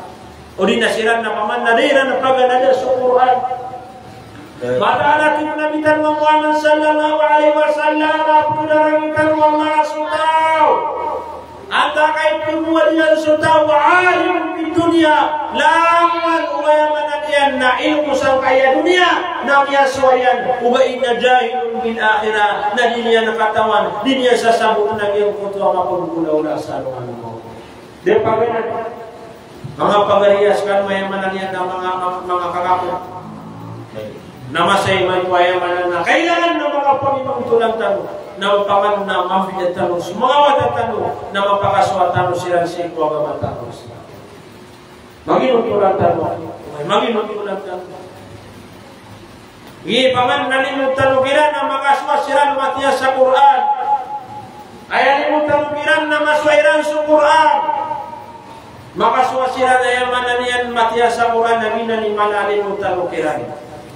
o di na siran na paman na da iran paganada so Qur'an. Mataan a tig o Nabi tano a Muhammad sallallahu alaihi wasallam a pkhadarangitn o Allah so taw. Antaa ka ipkhaowad iyan so taw a alimun bid dunya, langowan o aya maana niyan na ilmo sangkaya doniya na miyasowa iyan, ogaid na jahilun bil akhirah, na di niyan katawan, di niyan sasabotn a giyangkoto a mapagolawla sa alongan o mawri. Di paganad. Manga pagari a skano, aya maana niyan na manga, manga, manga kakapot. Na masa imanto, aya maana na kailangan na manga pangimangtolan tano, na opama na mambida tano so manga wata tano, na mapakasowa tano siran sii ko agama tano. Mangimangtolan tano, mangimangtolan tano. Aya paman na limo tano kiran na makasowa siran matiya sa Qur'an. Aya limo tano kiran na masowa iran so Qur'an. Makasowa siran, aya maana niyan, matiya sa Qur'an, na giyanan i maana a limo tano kiran.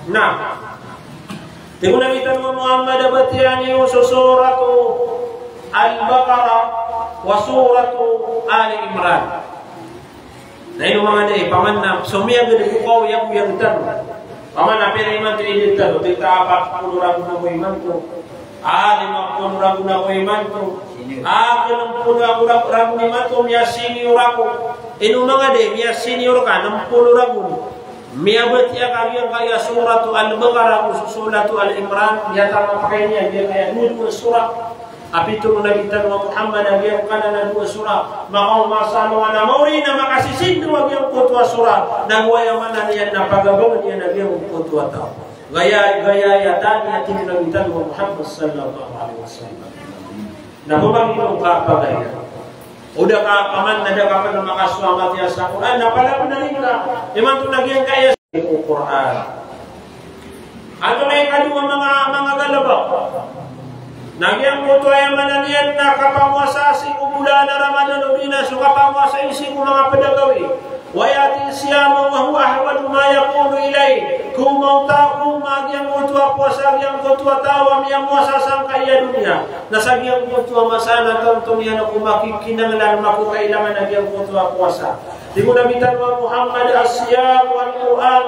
Na tig o Nabi tano a Muhammad a batiyaan iyo so Suratu Al-Baqarah wa Suratu Ali Imran. Na ino manga di, paman na somiyagad ko kaoyagoyag tano. Paman na pira imanto i edad tano, tig ta apat polo ragon ago imanto. A, lima polo ragon ako imanto. A, kna, nem polo ako ra-, ragon imanto, miyasenior ako. Ino manga di, miyasenior ka, nem polo ragon. Miyabatiya ka giyangkaya Suratu Al-Baqarah, ago so Suratu Al-Imran, miyatama pakay niyan giyangkaya dowa-dowa surah. A pitharo o Nabi tano a Muhammad a giyangkanan a dowa surah, makaoma sa alongan a maori na makasisindaw a giyangkoto a surah, nago aya maana niyan na pagabangn iyan a giyangkoto a taw. Gaya, gaya aya tani a tig o Nabi tano a Muhammad sallallahu alaihi wasallam. Na pamangino ka pagari. O da ka paman na da ka pn makasowa matiya sa Qur'an, na pala pn a ring ka. Imanto na giyangkaya sii ko Qur'an. Antonaa i ikadowa a manga, manga galbk? Na giyangkoto aya maana niyan na kapamowasa sii ko bolan a Ramadan odi na so kapamowasa sii ko manga pd a gawii. Wa ya'ti siyamu wa huwa ahwaju ma yakunu ilayh. Koma o taw, koma giyangkoto a powasa giyangkoto a taw a miyamowasa sangkai a doniya. Na sa giyangkoto a masa na tanto niyan ko makikinanglan, makokailangan a giyangkoto a powasa. Tig o Nabi tano a Muhammad, "As-siyam wal Qur'an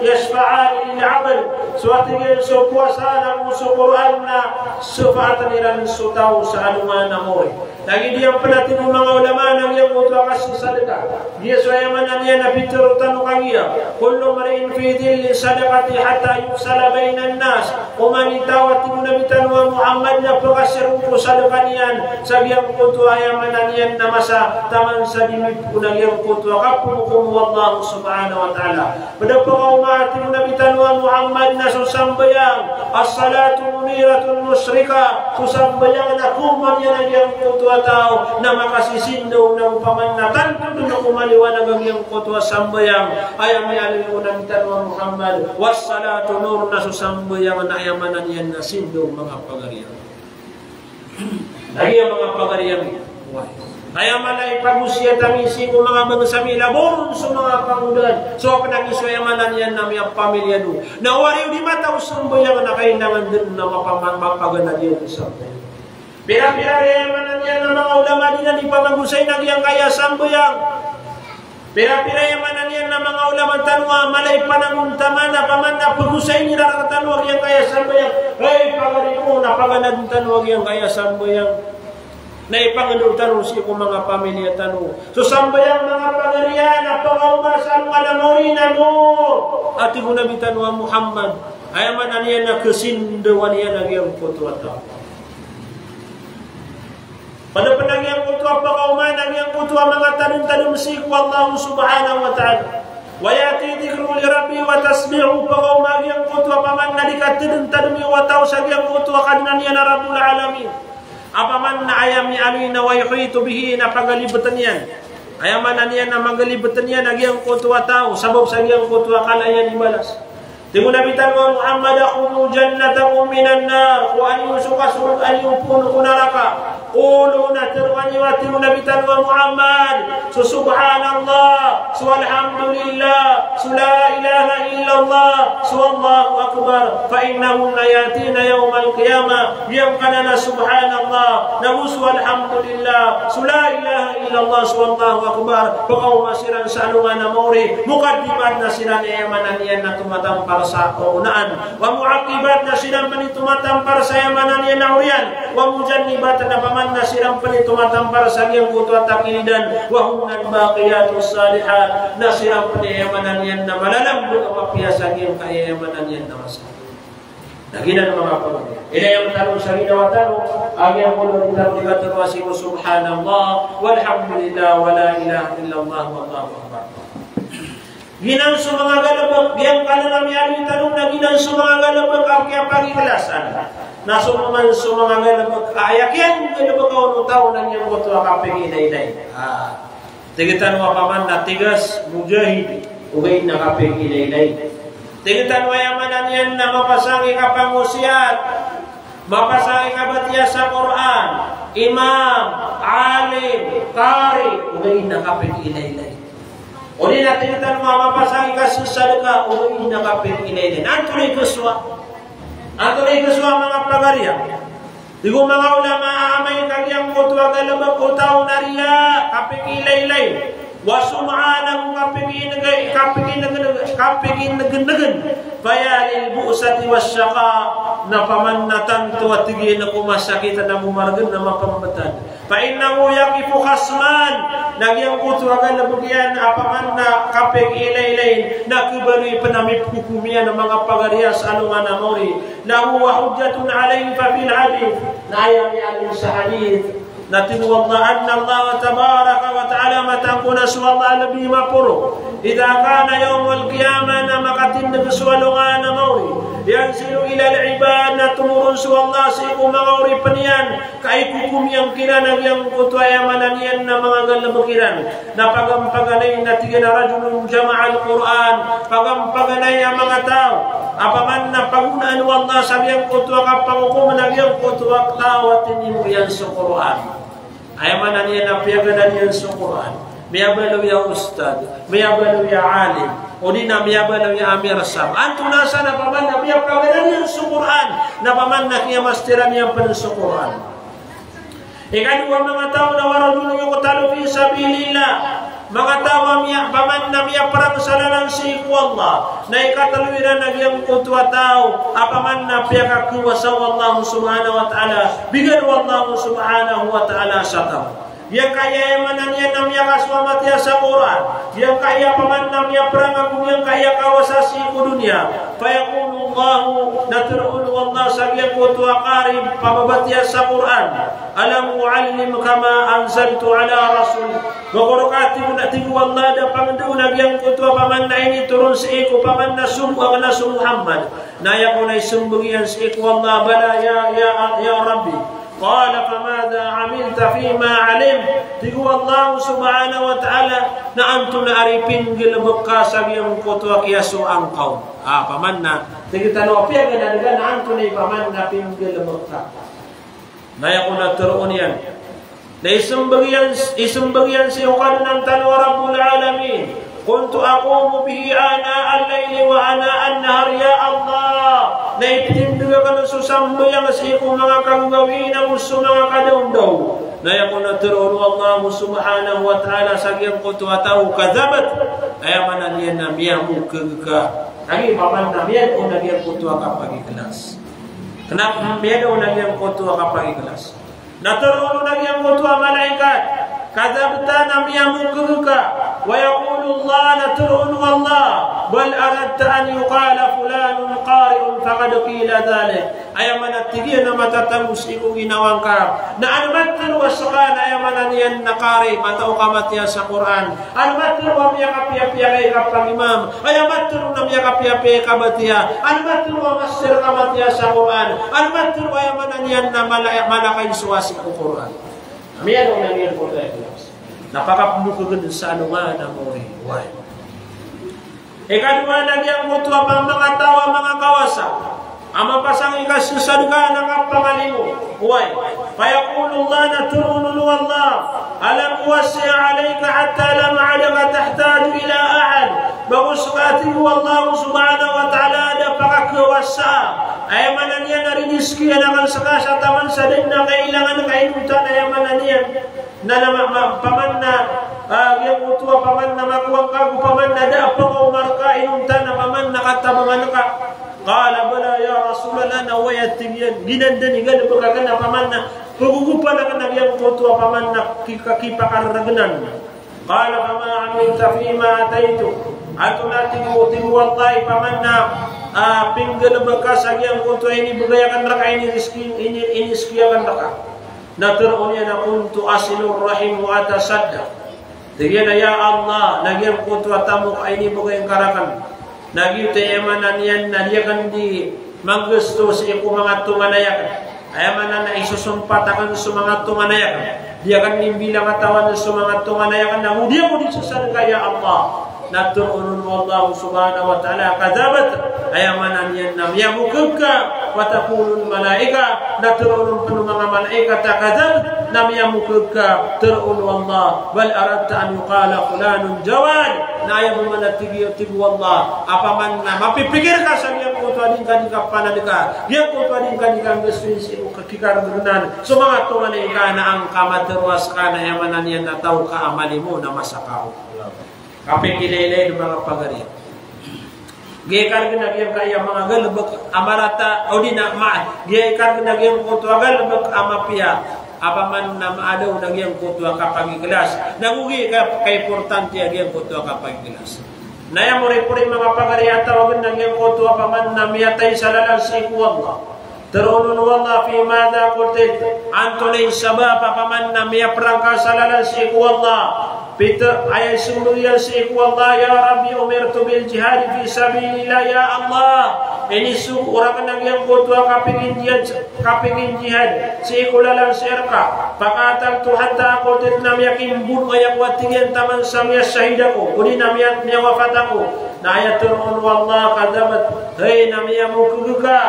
yashfa'ani lil abd." So, a tig iyan, so powasa na go so Qur'an na shafaatan iran so taw sa alongan a maori. Lagid iyan pn a tig o manga ulama na giyangkoto a kasasadka. Giya so aya maana niyan na pitharo tano kagiya, "Kullu mri'in fi dhilli sadaqatihi hatta yufsala bainan nas." Oman i taw, a tig o Nabi tano a Muhammad, na pkasirong ko sadka niyan sa giyangkoto aya maana niyan na masa taman sa di mipoon a giyangkoto a kaphokom o Allah subhanahu wa ta'ala. Pd a pkaoma, a tig o Nabi tano a Muhammad, na so sambayang, as-salatu muniratun musyrikah, so sambayang na koma niyan a giyangkoto a taw na makasisindaw na opama na tanto dn ko maliwanag a giyangkoto a sambayang. Aya miyaaloy o Nabi tano a Muhammad, was-salatu nur, na so sambayang na aya maana niyan na sindaw, manga pagari ami. Lagid a manga pagari ami. Aya mala i pagosiyat ami sii ko manga bangsa mi, labaw ron so manga pangodalan. So apn a giya so aya maana niyan na miyapamilya dn. Na o ari o di matao sambayang na kailangan dn na mapama-, mapaganad iyan so sambayang. Pira-pira aya maana niyan na manga ulama di dn ipamagosay na giyangkaya sambayang. Pira-pira aya maana niyan na manga ulama tano a mala i panagontaman a paman na pagosay iran rktano a giyangkaya sambayang. Hay pagari ko, na paganadn tano a giyangkaya sambayang. Na ipangndao tano sii ko manga pamilya tano. So sambayang, manga pagari, na pkaoma sa alongan a maori na nur. A tig o Nabi tano a Muhammad, aya maana niyan na kasindawan iyan a giyangkoto a taw. Pd pn a giyangkoto a pkaoma na giyangkoto a manga tadmtadm sii ko Allah subhanahu wa ta'ala. Wa ya'ti dhikruhu li rabbihi wa tasbihuhu, pkaoma a giyangkoto a paman na di katadmtadmi o taw sa giyangkoto a Kadnan iyan a Rabbul Alamin. A paman na aya miyaaloy na wa yuhitu bihi, na pagalibtn iyan. Aya maana niyan na magalibtn iyan a giyangkoto a taw, sabap sa giyangkoto a kala iyan i balas. Tig o Nabi tano a Muhammad a, "Khudhu jannatakum minan nar." Kowaa niyo so kasorgaan iyo poon ko naraka. Qulu, na tharoa niyo a tig o Nabi tano a Muhammad, so subhanallah, so alhamdulillah, so la ilaha illallah, so Allahu akbar. Fa innahunna ya'tina yawmal qiyamah. Giyangkanan a subhanallah, na go so alhamdulillah, so la ilaha illallah, so Allahu akbar, pkaoma siran sa alongan a maori, muqaddimat na siran, aya maana niyan na tomatampar sa kaonaan. Wa mu'aqqibat, na siran pn i tomatampar sa, aya maana niyan na oriyan. Wa mujannibat, na paman na siran pn i tomatampar sa giyangkoto a takilidan. Wa hunna al-baqiyatus salihat, na siran pn i, aya maana niyan na malalambk a mapiya sa giyangkaya, aya maana niyan na masa. Na giyanan, manga pagari. Ilay tano sa ginawa tano, a giyangkoto a di tano di katharo a sii ko subhanallah, walhamdulillah, wa la ilaha illallah, wallahu akbar. Giyanan so manga galbk, giyangkanan a miyaaloy tano na giyanan so manga galbk a kiyapagikhlasan. Na so man so manga galbk a aya kiyanggalbk on o taw na giyangkoto a kapikiilaylay. Ah. Tig tano a paman na tigas, mujahid, ogaid na kapikiilaylay. Tig tano a aya maana niyan na mapasang i kapangosiyat, mapasang i kabatiya sa Qur'an, imam, alim, qari, ogaid na kapikiilaylay. Odi na tig tano a mapasang i kasasadka, ogaid na kapikiilaylay. Na antonaa i kasowa? Antonaa i kasowa, manga pagari? Tig o manga ulama a amay ka giyangkoto a galbk o taw na riya, kapikiilaylay, wa sum'ah, ago kapikiineg-, kapikiineg-, kapikiinegnegen, fa ya lil bu'sati wash shaqa, Na paman na tanto a tig iyan ko masakit na gomargn na mapmbtad. Fa innahu yaqifu khasman, na giyangkoto a galbk iyan a paman na kapagiilaylayin, na khabaloy pn a mipkhokom iyan a manga pagari sa alongan a maori. Lahu wa hujjatun alayhi fa fil hadith. Na aya miyaaloy sa hadith. Na tig o Allah, anna Allah tabaraka wa ta'ala, mataan ko na so Allah a lbi maporo. Idha kana yawmul qiyamah, na makatindg so alongan a maori. Yanzilu ilal ibad, na tomoron so Allah sii ko manga oripn iyan. Kaikokom iyan kiran a giyangkoto a aya maana niyan na manga galbk iran. Na pagampaganay na tig iyan a rajulun jama'al Qur'an, pagampaganay a manga taw a paman na pagonaan o Allah sa giyangkoto a kapangokom na giyangkoto a taw a tinimo iyan so Qur'an. Aya maana niyan na piyagadan iyan so Qur'an. Miyabaloy a ustadh, miyabaloy a alim, odi na miyabaloy a amir sab. Antonaa san a paman na miyapagadan iyan so Qur'an, na paman na kiyamastiran iyan pn so Qur'an. Ikadowa, manga taw na wa rajulun yuqtalu fi sabilillah. Manga taw a miya, paman na miyaprang sa lalan sii ko Allah. Na ikatlo iran a giyangkoto a taw a paman na piyakakowasa o Allah subhanahu wa ta'ala. Bigan o Allah subhanahu wa ta'ala sa taw. Giyangkaya aya maana niyan na miyakasowa matiya sa Qur'an. Giyangkaya paman na miyaprang ago giyangkaya kawasa sii ko doniya. Fayaqulu Allahu, na tharoon o Allah sa giyangkoto a qari pababatiya sa Qur'an. Alam u'allimka ma anzaltu ala rasul. Ba ko rka, tig o, tig o Allah, da pangndao on a giyangkoto a paman na initoron sii ko paman na sogo akn a so Muhammad. Na aya kon a ismbag iyan sii ko Allah, bala ya, ya, ya Rabbi. Qala famadha amilta fima alim. Tig o Allah subhanahu wa ta'ala, na antonaa i pinggalbk ka sa giyangkoto a kiyasowa ngka on. Ah, paman na, tig tano a piyagadan ka na antonaa i paman na pinggalbk ka. Na aya kon a tharoon iyan. Na ismbag iyan, ismbag iyan sii ko Kadnan tano a Rabbul Alamin. Kuntu aqumu bihi ana'al layli wa ana'an nahar, ya Allah. Na iptindg akn so sambayang sii ko manga kagagawii ago so manga kadaondaw. Na aya kon a tharoon o Allah subhanahu wa ta'ala sa giyangkoto a taw, kadhabt. Aya maana niyan na miyamokhag ka. Lagid paman na miyada on a giyangkoto a kapagikhlas. Kna, miyada on a giyangkoto a kapagikhlas. Na tharoon o giyangkoto a malaikat, kadhabta, na miyamokhag ka. Wa yaqulu Allah, na tharoon o Allah, bal aradta an yuqala fulanun qari'un faqad qila dhalik. Aya maana, tig iyan, a matatago sii ko ginawa ngka na an matharo a ska na aya maana niyan na qari, mataw ka matiya sa Qur'an. An matharo a miyakapiyapiya ka i kapangimam. Aya matharo na miyakapiyapiya i kabatiya. An matharo a master ka matiya sa Qur'an. An matharo, aya maana niyan na mala, mala ka insowa sii ko Qur'an. Miyada on a giyangkoto a ikhlas. Na pakapmokhagn sa alongan a maori. Why? Ikadowa na giyangkoto a manga taw a manga kawasa a mapasang i kasasadka na kapangalimo. Why? Fayaqulu Allah, na tharoon o Allah, alam uwassi' alayka hatta lam a'daka tahtaju ila ahad. Ba ko ska, tig o Allah subhanahu wa ta'ala, da pakakhawasa. Aya maana niyan na rinizkian akn ska sa taman sa da dn a kailangan ka inonta na aya maana niyan. Na, na ma, ma, paman na, ah, giyangkoto a paman na makowa ngka ago paman na da a pakaoma rka inonta na paman na katabangan ka. Qala bala ya Rasulallah, na oway, a tig iyan, giyanan dn i galbk akn a paman na pagogopan akn a giyangkoto a paman na ki, ka, kipakargnan. Qala fama amilta fima ataytuk. Antonaa, tig o, tig o Allah, i paman na, ah, pinggalbk ka sa giyangkoto a inibgay akn rka, inirizki, ini, inizki akn rka. Na tharoon iyan a kuntu asilur rahim wa atasaddaq. Tig iyan a, ya Allah, na giyangkoto a tamok a inibgay ngka rakn na giyoto, aya maana niyan na di akn di manggasto sii ko manga tonganay akn. Aya maana na isosompat akn so manga tonganay akn. Di akn di mbilangkatawan so manga tonganay akn, na di ako di sasadka, ya Allah. Na tharoon o Allah subhanahu wa ta'ala, kadhabt, aya maana niyan na miyamokhag ka. Wa taqulul malaikah, na tharoon pn o manga malaikat a kadhabt, na miyamokhag ka. Tharoon o Allah, bal aradta an yuqala fulanun jawad. Na aya bo man a tig iyan, tig o Allah, a paman na mapipikir ka sa giyangkoto a di ngka di kapanadka, giyangkoto a di ngka di kanggastoin sii ko kikargnan so manga tonganay ngka, na angka matharo a ska na aya maana niyan na taw ka a malimo na masa ka o. Kapikilaylay dn, manga pagari. Giyai kargn a giyangkaya manga galbk a marata, odi na ma-, giyai kargn a giyangkoto a galbk a mapiya, a paman na maadaw na giyangkoto a kapagikhlas. Na go giyai ka-, kaimportante a giyangkoto a kapagikhlas. Na aya moripori manga pagari a taw a giyangkoto a paman na miyatay sa lalan sii ko Allah. Tharoon o Allah, "Fi madha qutil?" Antonaa i sabap a paman na miyaprang ka sa lalan sii ko Allah? Pitharo, aya isogo iyan sii ko Allah, "Ya Rabbi, umirtu bil jihadi fi sabilillah, ya Allah. Inisogo rakn a giyangkoto a kapingin jihad, kapingin jihad sii ko lalan sii rka. Faqataltu hatta qutiltu, na miyakimbono ako," a tig iyan, "taman sa miyashahid ako, odi na miya-, miyawafat ako." Na aya tharoon o Allah, "Kadhabt, hay, na miyamokg ka."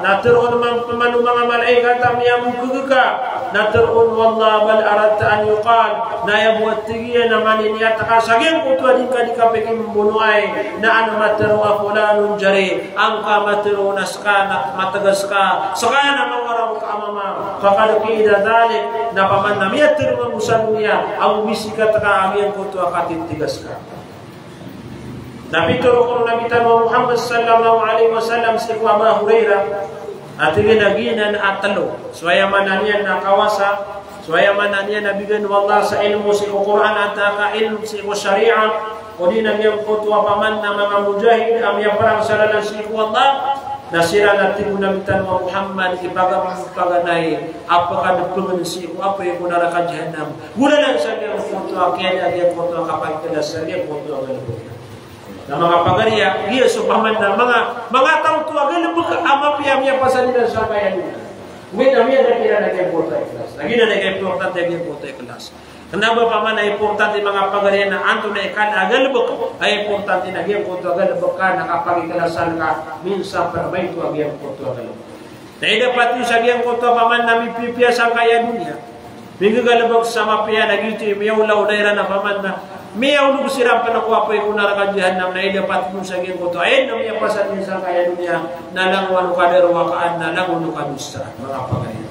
Na tharoon man, man o manga malaikat a miyamokg ka. Na tharoon o Allah, "Bal aradta an yuqal." Na aya bo a tig iyan a maniniyat ka sa giyangkoto a di ngka di kapikimbonoay na an matharo a fulanun jari, angka matharo na ska na matgas ka, ska na mawaraw ka a mama. Faqad qila dhalik, na paman na miyatharo mambo sa doniya a misikat ka a giyangkoto a katitigas ka. Na pitharo o Nabi tano a Muhammad sallallahu alaihi wasallam sii ko Abu Hurairah, a tig iyan a giyanan a tlo. So aya maana niyan na kawasa, so aya maana niyan na bigan o Allah sa ilmo sii ko Qur'an, antaa ka ilmo sii ko Shariah, odi na giyangkoto a paman na manga mujahid a miyaprang sa lalan sii ko Allah, na siran a tig o Nabi tano a Muhammad, ipaga-, ipaganay a pkadpngn sii ko apoy ko naraka Jahannam. Golalan sa giyangkoto a kiyada, giyangkoto a kapagklas sa giyangkoto a galbk. Na manga pagari a, giya so paman na manga, manga taw oto a galbk a mapiya a miyapasad iran sangkaya doniya. Ogaid na miyada kiran a giyangkoto a ikhlas. Lagid anan a importante a giyangkoto a ikhlas. Kna ba paman a importante manga pagari a na antonaa i kala a galbk, a importante na giyangkoto a galbk ka na kapagikhlasan ka, minsan pn a maito a giyangkoto a galbk. Na aya dapat iyo sa giyangkoto a paman na mipipiya sangkaya doniya. Minggagalbk sa mapiya na giyoto i miyaolaola iran a paman na miyaolog siran pn ko apoy ko naraka Jahannam, na aya dapat iyo sa giyangkoto a aya na miyapasad iyan sangkaya doniya na langon o kadarowaan, na langon o kadosaan, manga pagari.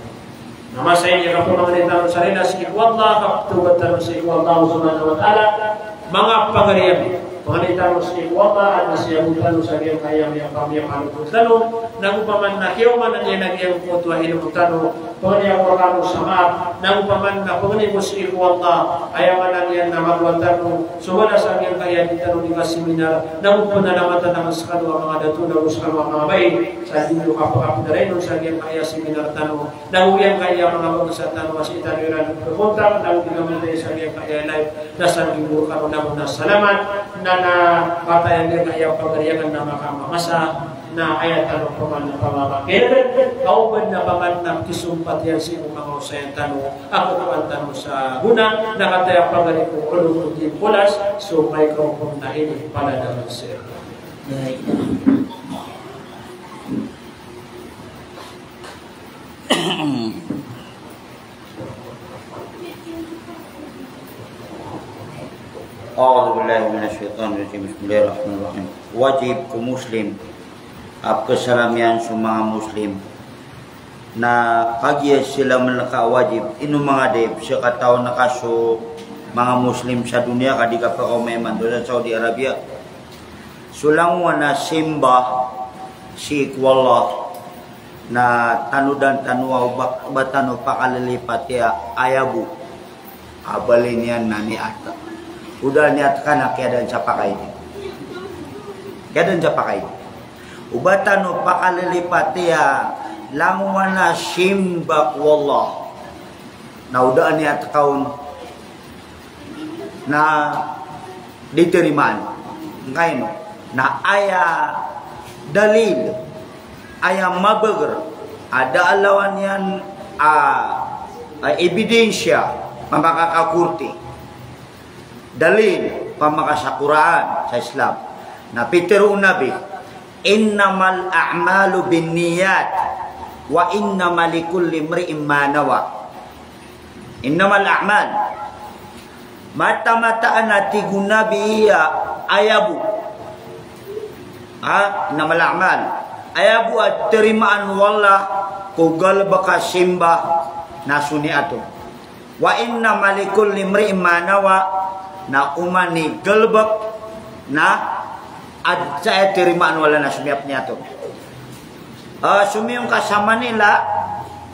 Na masa ini a kapamangni tano sa rila sii ko Allah, kapthawbat tano sii ko Allah subhanahu wa ta'ala, manga pagari ami. Pangni tano sii ko Allah a na siyago tano sa giyangkaya miyapamiyapalobot tano, nago paman na kiyaomanan iyan a giyangkoto a ilmo tano, pangni ako rkano sa maap, nago paman na pangni ko sii ko Allah, aya maana niyan na magowa tano so balas a giyangkaya di tano di kaseminar, nago panalamatan ako skano a manga dato, nago skano a manga bai, sa di niyo kapakapdarainon sa giyangkaya seminar tano. Nago giyangkaya manga bangsa tano a sii tano iran pkhontak, nago di kami tayo sa giyangkaya live, na sa giyangkoto kano nago na salamat, na, na patay a giyangkaya pagari anan na makamamasa, na aya tano paman na pamamasa. Kaya, kaoban na paman na kisompat iyan sii ko manga osayan tano, a kokowan tano sa gona, na kataya pagari ko Uluddin Kulas, so microphone na ini, paladaman sii. A'udhu billahi minash shaitanir rajim. Bismillahir rahmanir rahim. Wajib ko Muslim a pkhasalam iyan so manga Muslim. Na kagiya sii lamn ka wajib, ino manga dep, sii katawan ka so manga Muslim sa doniya ka di kapakaoma iman, dowa sa Saudi Arabia. So langowan a simba sii ko Allah, na tanodan tano a o ba, ba tano pakalilipati a aya bo a bali niyan na niyat. O da a niyat ka na kiyadaan sa pakaidi. Kiyadaan sa pakaidi. O ba tano pakalilipati a langowan a simba ko Allah, na o da a niyat ka on na di tarimaan. Ngkaino? Na aya dalil, aya mabagr, a da a lawan iyan a, a ebidensya, pamakakakorti. Dalil, pamaka sa Qur'an, sa Islam. Na pitharo o Nabi, "Innamal a'malu binniyat, wa innama likulli imri'in ma nawa." Innamal a'mal. Mataan-mataan a tig o Nabi a aya bo. Ha? Innamal a'mal. Aya bo a tarimaan o Allah ko galbk a simba na so niyat on. Wa innama likulli imri'in ma nawa, na oman i galbk na Ad sa aya tirimaan o Allah na somiyap niyan oto. Ah, somiyong ka sa Manila,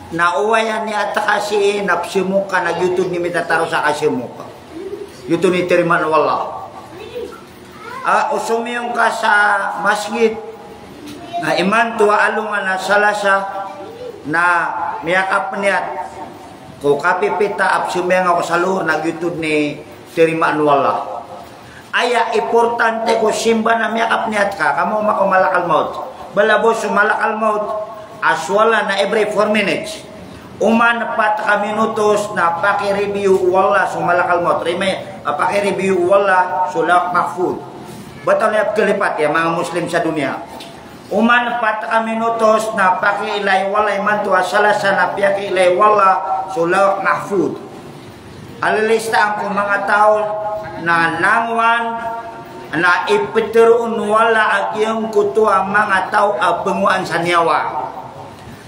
na oway a niyat ka sii na pzamok ka na giyoto dn i mitataro sa kasamok. Giyoto dn i tirimaan o Allah. Ah, o somiyong ka sa masgit, na imanto a alongan a Salasa, na miyakapniyat ko kapipita a pzambayang ako sa lohor na giyoto dn i tirimaan o Allah. Aya importante ko simba na miyakapniyat ka, ka maoma ko malakal maut. Bala bo so malakal maut a so Allah na every four minutes. Oman pat ka minutos na pakireview o Allah so malakal maut. Rima, a pakireview o Allah so Lawh Mahfudh. Bataw niyan pkhalipati a manga Muslim sa doniya. Oman pat ka minutos na pakiilay o Allah imanto a Salasa na piyakiilay o Allah so Lawh Mahfudh. A lilistaan ko manga taw na langowan na iptharoon o Allah a giyangkoto a manga taw a bngowan sa niyawa.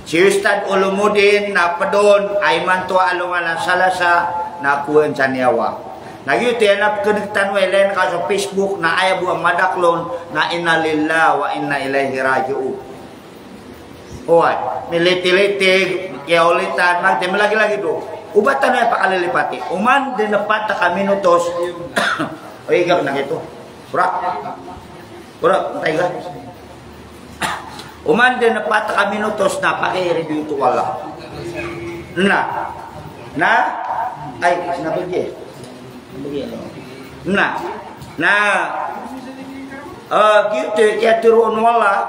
Si Ustadh Ulumuddin na pd on a imanto a alongan a Salasa na kowaan sa niyawa. Na giyoto i aya na pkhan'g tano a ilay ngka so Facebook na aya bo a madakl on na inna lillahi wa inna ilaihi raji'un. Oway, militi-liti, kiyaolitan, magti, malagilagid o. O ba tano aya pakalilipati. Oman dn pat ka minutos. Oy, igap na kito. Pura. Pura, antay ka. Oman dn pat ka minutos na pakireview oto o Allah. Na. Na. Ay, sinabi niyan. Na. Na. Ah, giyoto i kiyatharo o Allah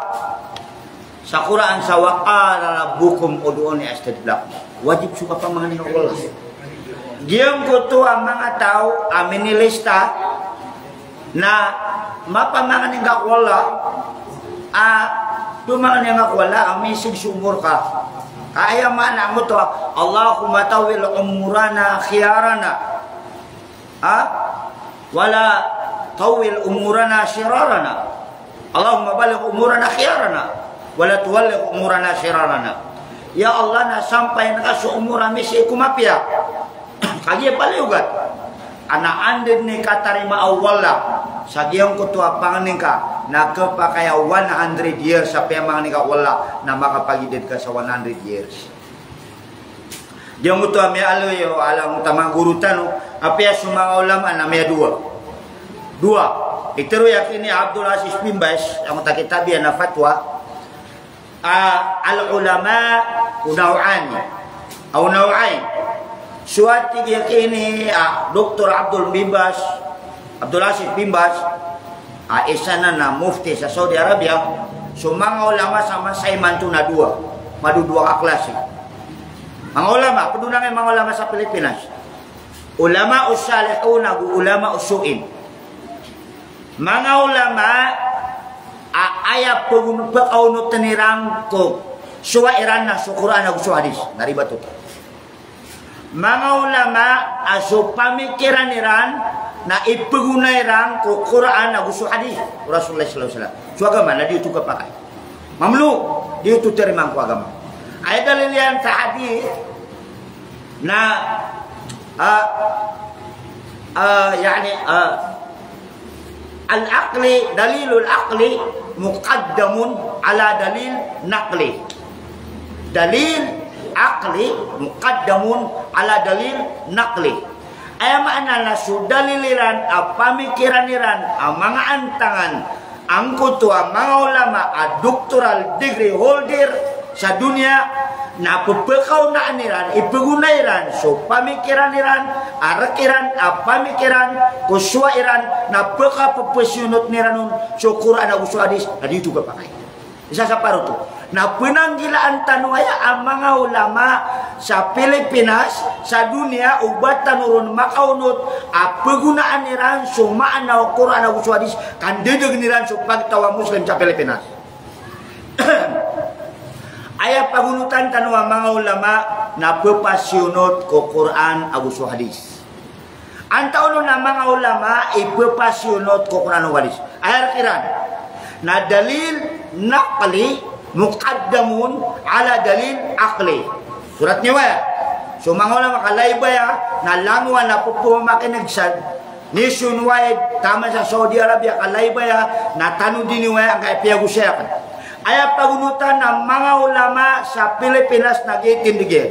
sa Qur'an sa wa qala rabbukum ud'uni astajib lakum. Wajib so kapamangnin ko Allah. Giyangkoto a manga taw a minilista na mapamangnin ka ko Allah, a pamangnin ka ko Allah a misig so omor ka. Ka aya maana angkoto a, Allahumma tawwil umurana khiyarana. Ha? Wala tawwil umurana shirarana. Allahumma balligh umurana khiyarana. Wala tuwalligh umurana shirarana. Ya Allah, na sampayan ka so omor ami sii ko mapiya. Kagiya paliyogat. Ana anda dn i katarima o Allah sa giyangkoto a pangnin ka, na khapakay a one hundred years a piyamangnin ka o Allah, na makapagidad ka sa one hundred years. Giyangkoto a miyaaloy o alang o manga goro tano, apiya so manga ulama na miyadowa. Dowa. Pitharo iyan kini Abdul Aziz bin Baz, angkoto a kitab iyan a fatwa, a, al-ulama naw'ani. Aw naw'ain. So a tig iyan kini, a, Doktor Abdul bin Baz, Abdul Aziz bin Baz, a, isa nan a mufti sa Saudi Arabia, so manga ulama sa masa imanto na dowa. Madodowa ka klasi. Manga ulama, pd on angkai manga ulama sa Pilipinas. Ulama'us salihun ago ulama'us su'in. Manga ulama a aya pag-, pakaonotn iran ko sowa iran na so Qur'an ago so hadis. Na ribat oto. Manga ulama a so pamikiran iran na ipagona iran ko Qur'an ago so hadis o Rasulullah sallallahu alaihi wasallam. So agama na di oto kapakay. Mamlo, di oto tarimaan ko agama. Aya dalil iyan sa hadis na, ah, ah, yani, ah, al-aqli, dalilul aqli muqaddamun ala dalil naqli. Dalil aqli muqaddamun ala dalil naqli. Aya maana na so dalil iran a pamikiran iran a manga antangan angkoto a manga ulama a doctoral degree holder sa doniya, na pphakaonaan iran, ipagona iran so pamikiran iran, a rk iran a pamikiran ko sowa iran, na pkhappasiyonotn iran on so Qur'an ago so hadis, na di oto kapakay. Isa sa paroto. Na pnanggilaan tano aya a manga ulama sa Pilipinas, sa doniya, o ba tano ron makaonot a pagonaan iran so maana o Qur'an ago so hadis, ka ndadagn iran so pagtaw a Muslim sa Pilipinas. Aya pagonotan tano a manga ulama na pphasiyonot ko Qur'an ago so hadis. Antaa on a manga ulama i pphasiyonot ko Qur'an o hadis? Aya rk iran na dalil naqli muqaddamun ala dalil aqli. Sorat niyo aya. So manga ulama ka laiba aya na langowan a pphamakin'g sa Nationwide, taman sa Saudi Arabia, ka live aya, na tano dn i waya angkaya piyagosaya akn. Aya pagonotan a manga ulama sa Pilipinas na giyoto i tindg iyan.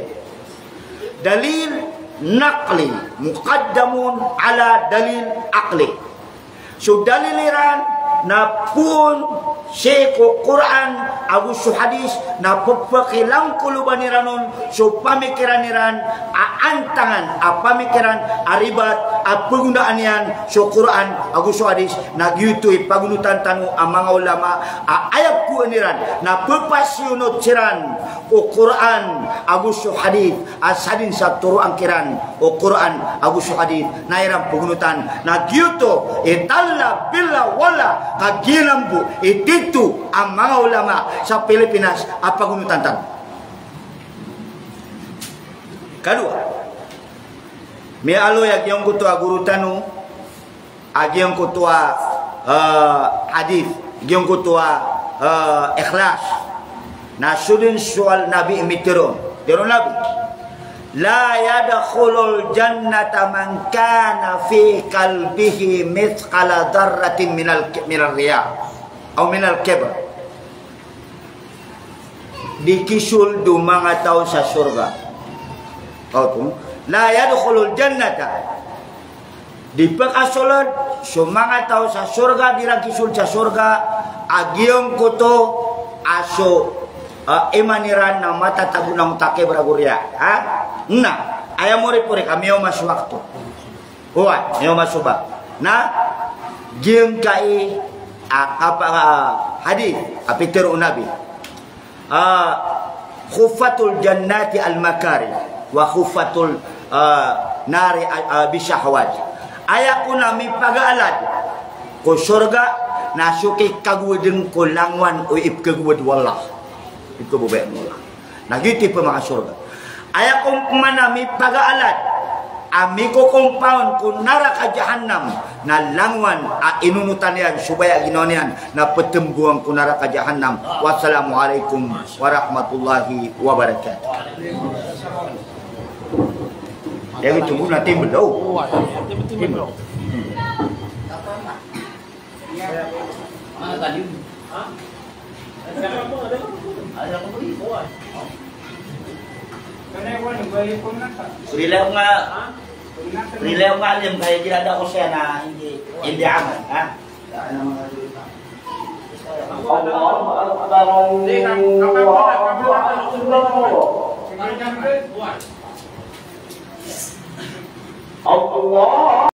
Dalil naqli muqaddamun ala dalil aqli. So dalil iran na poon sii ko Qur'an ago so hadith na pphakilangkoloban iran on so pamikiran iran a antangan a pamikiran a ribat a pagonaan iyan so Qur'an ago so hadith. Na giyoto i pagonotan tano a manga ulama a aya pkowaan iran na ppasiyonot siran o Qur'an ago so hadith a sadn sa toroan kiran o Qur'an ago so hadith na iran pagonotan. Na giyoto i talla billa wala ka giyanan bo i tito a manga ulama sa Pilipinas a pagonotan tano. Kadowa, miyaaloy a giyangkoto a goro tano a giyangkoto a, eh, hadith, giyangkoto a, eh, ikhlas. Na so dn so Nabi i mitharo on. Tharo o Nabi, "La yadkhulul jannata man kana fi qalbihi mithqala dharratin minal, minal riya, aw minal kibr." Di kisold o manga taw sa sorga. Oto, "La yadkhulul jannata." Di pkasold so manga taw sa sorga, di iran kisold sa sorga a giyangkoto a so, ah, iman iran na matatago na o takibr ago riya. Ha? Na aya moripori ka miyaoma so wakto. Oway, miyaoma so ba. Na giyangkai a kapa, ah, hadith a pitharo o Nabi. Ah, "Huffatul jannati al makarih, wa huffatul, ah, nari, ah, ah, bishahawat." Aya kon a mipagaalad ko sorga na so kikagowad ko langowan o ipkagowad o Allah. Ipkababaya o Allah. Na giyoto i pmakasorga. Aya kon pman a mipagaalad a mikokompawn ko naraka jahannam na langowan a inonotan iyan, so baya a ginawa niyan na ptmbowan ko naraka jahannam. Wassalamu alaikum warahmatullahi wabarakatuh. Aya giyoto bo na timbl daw. Rila nga, rila nga alim kaya gila da ko siya na hindi, hindi aman, ha? Allahu Akbar, Allahu Akbar. Allah.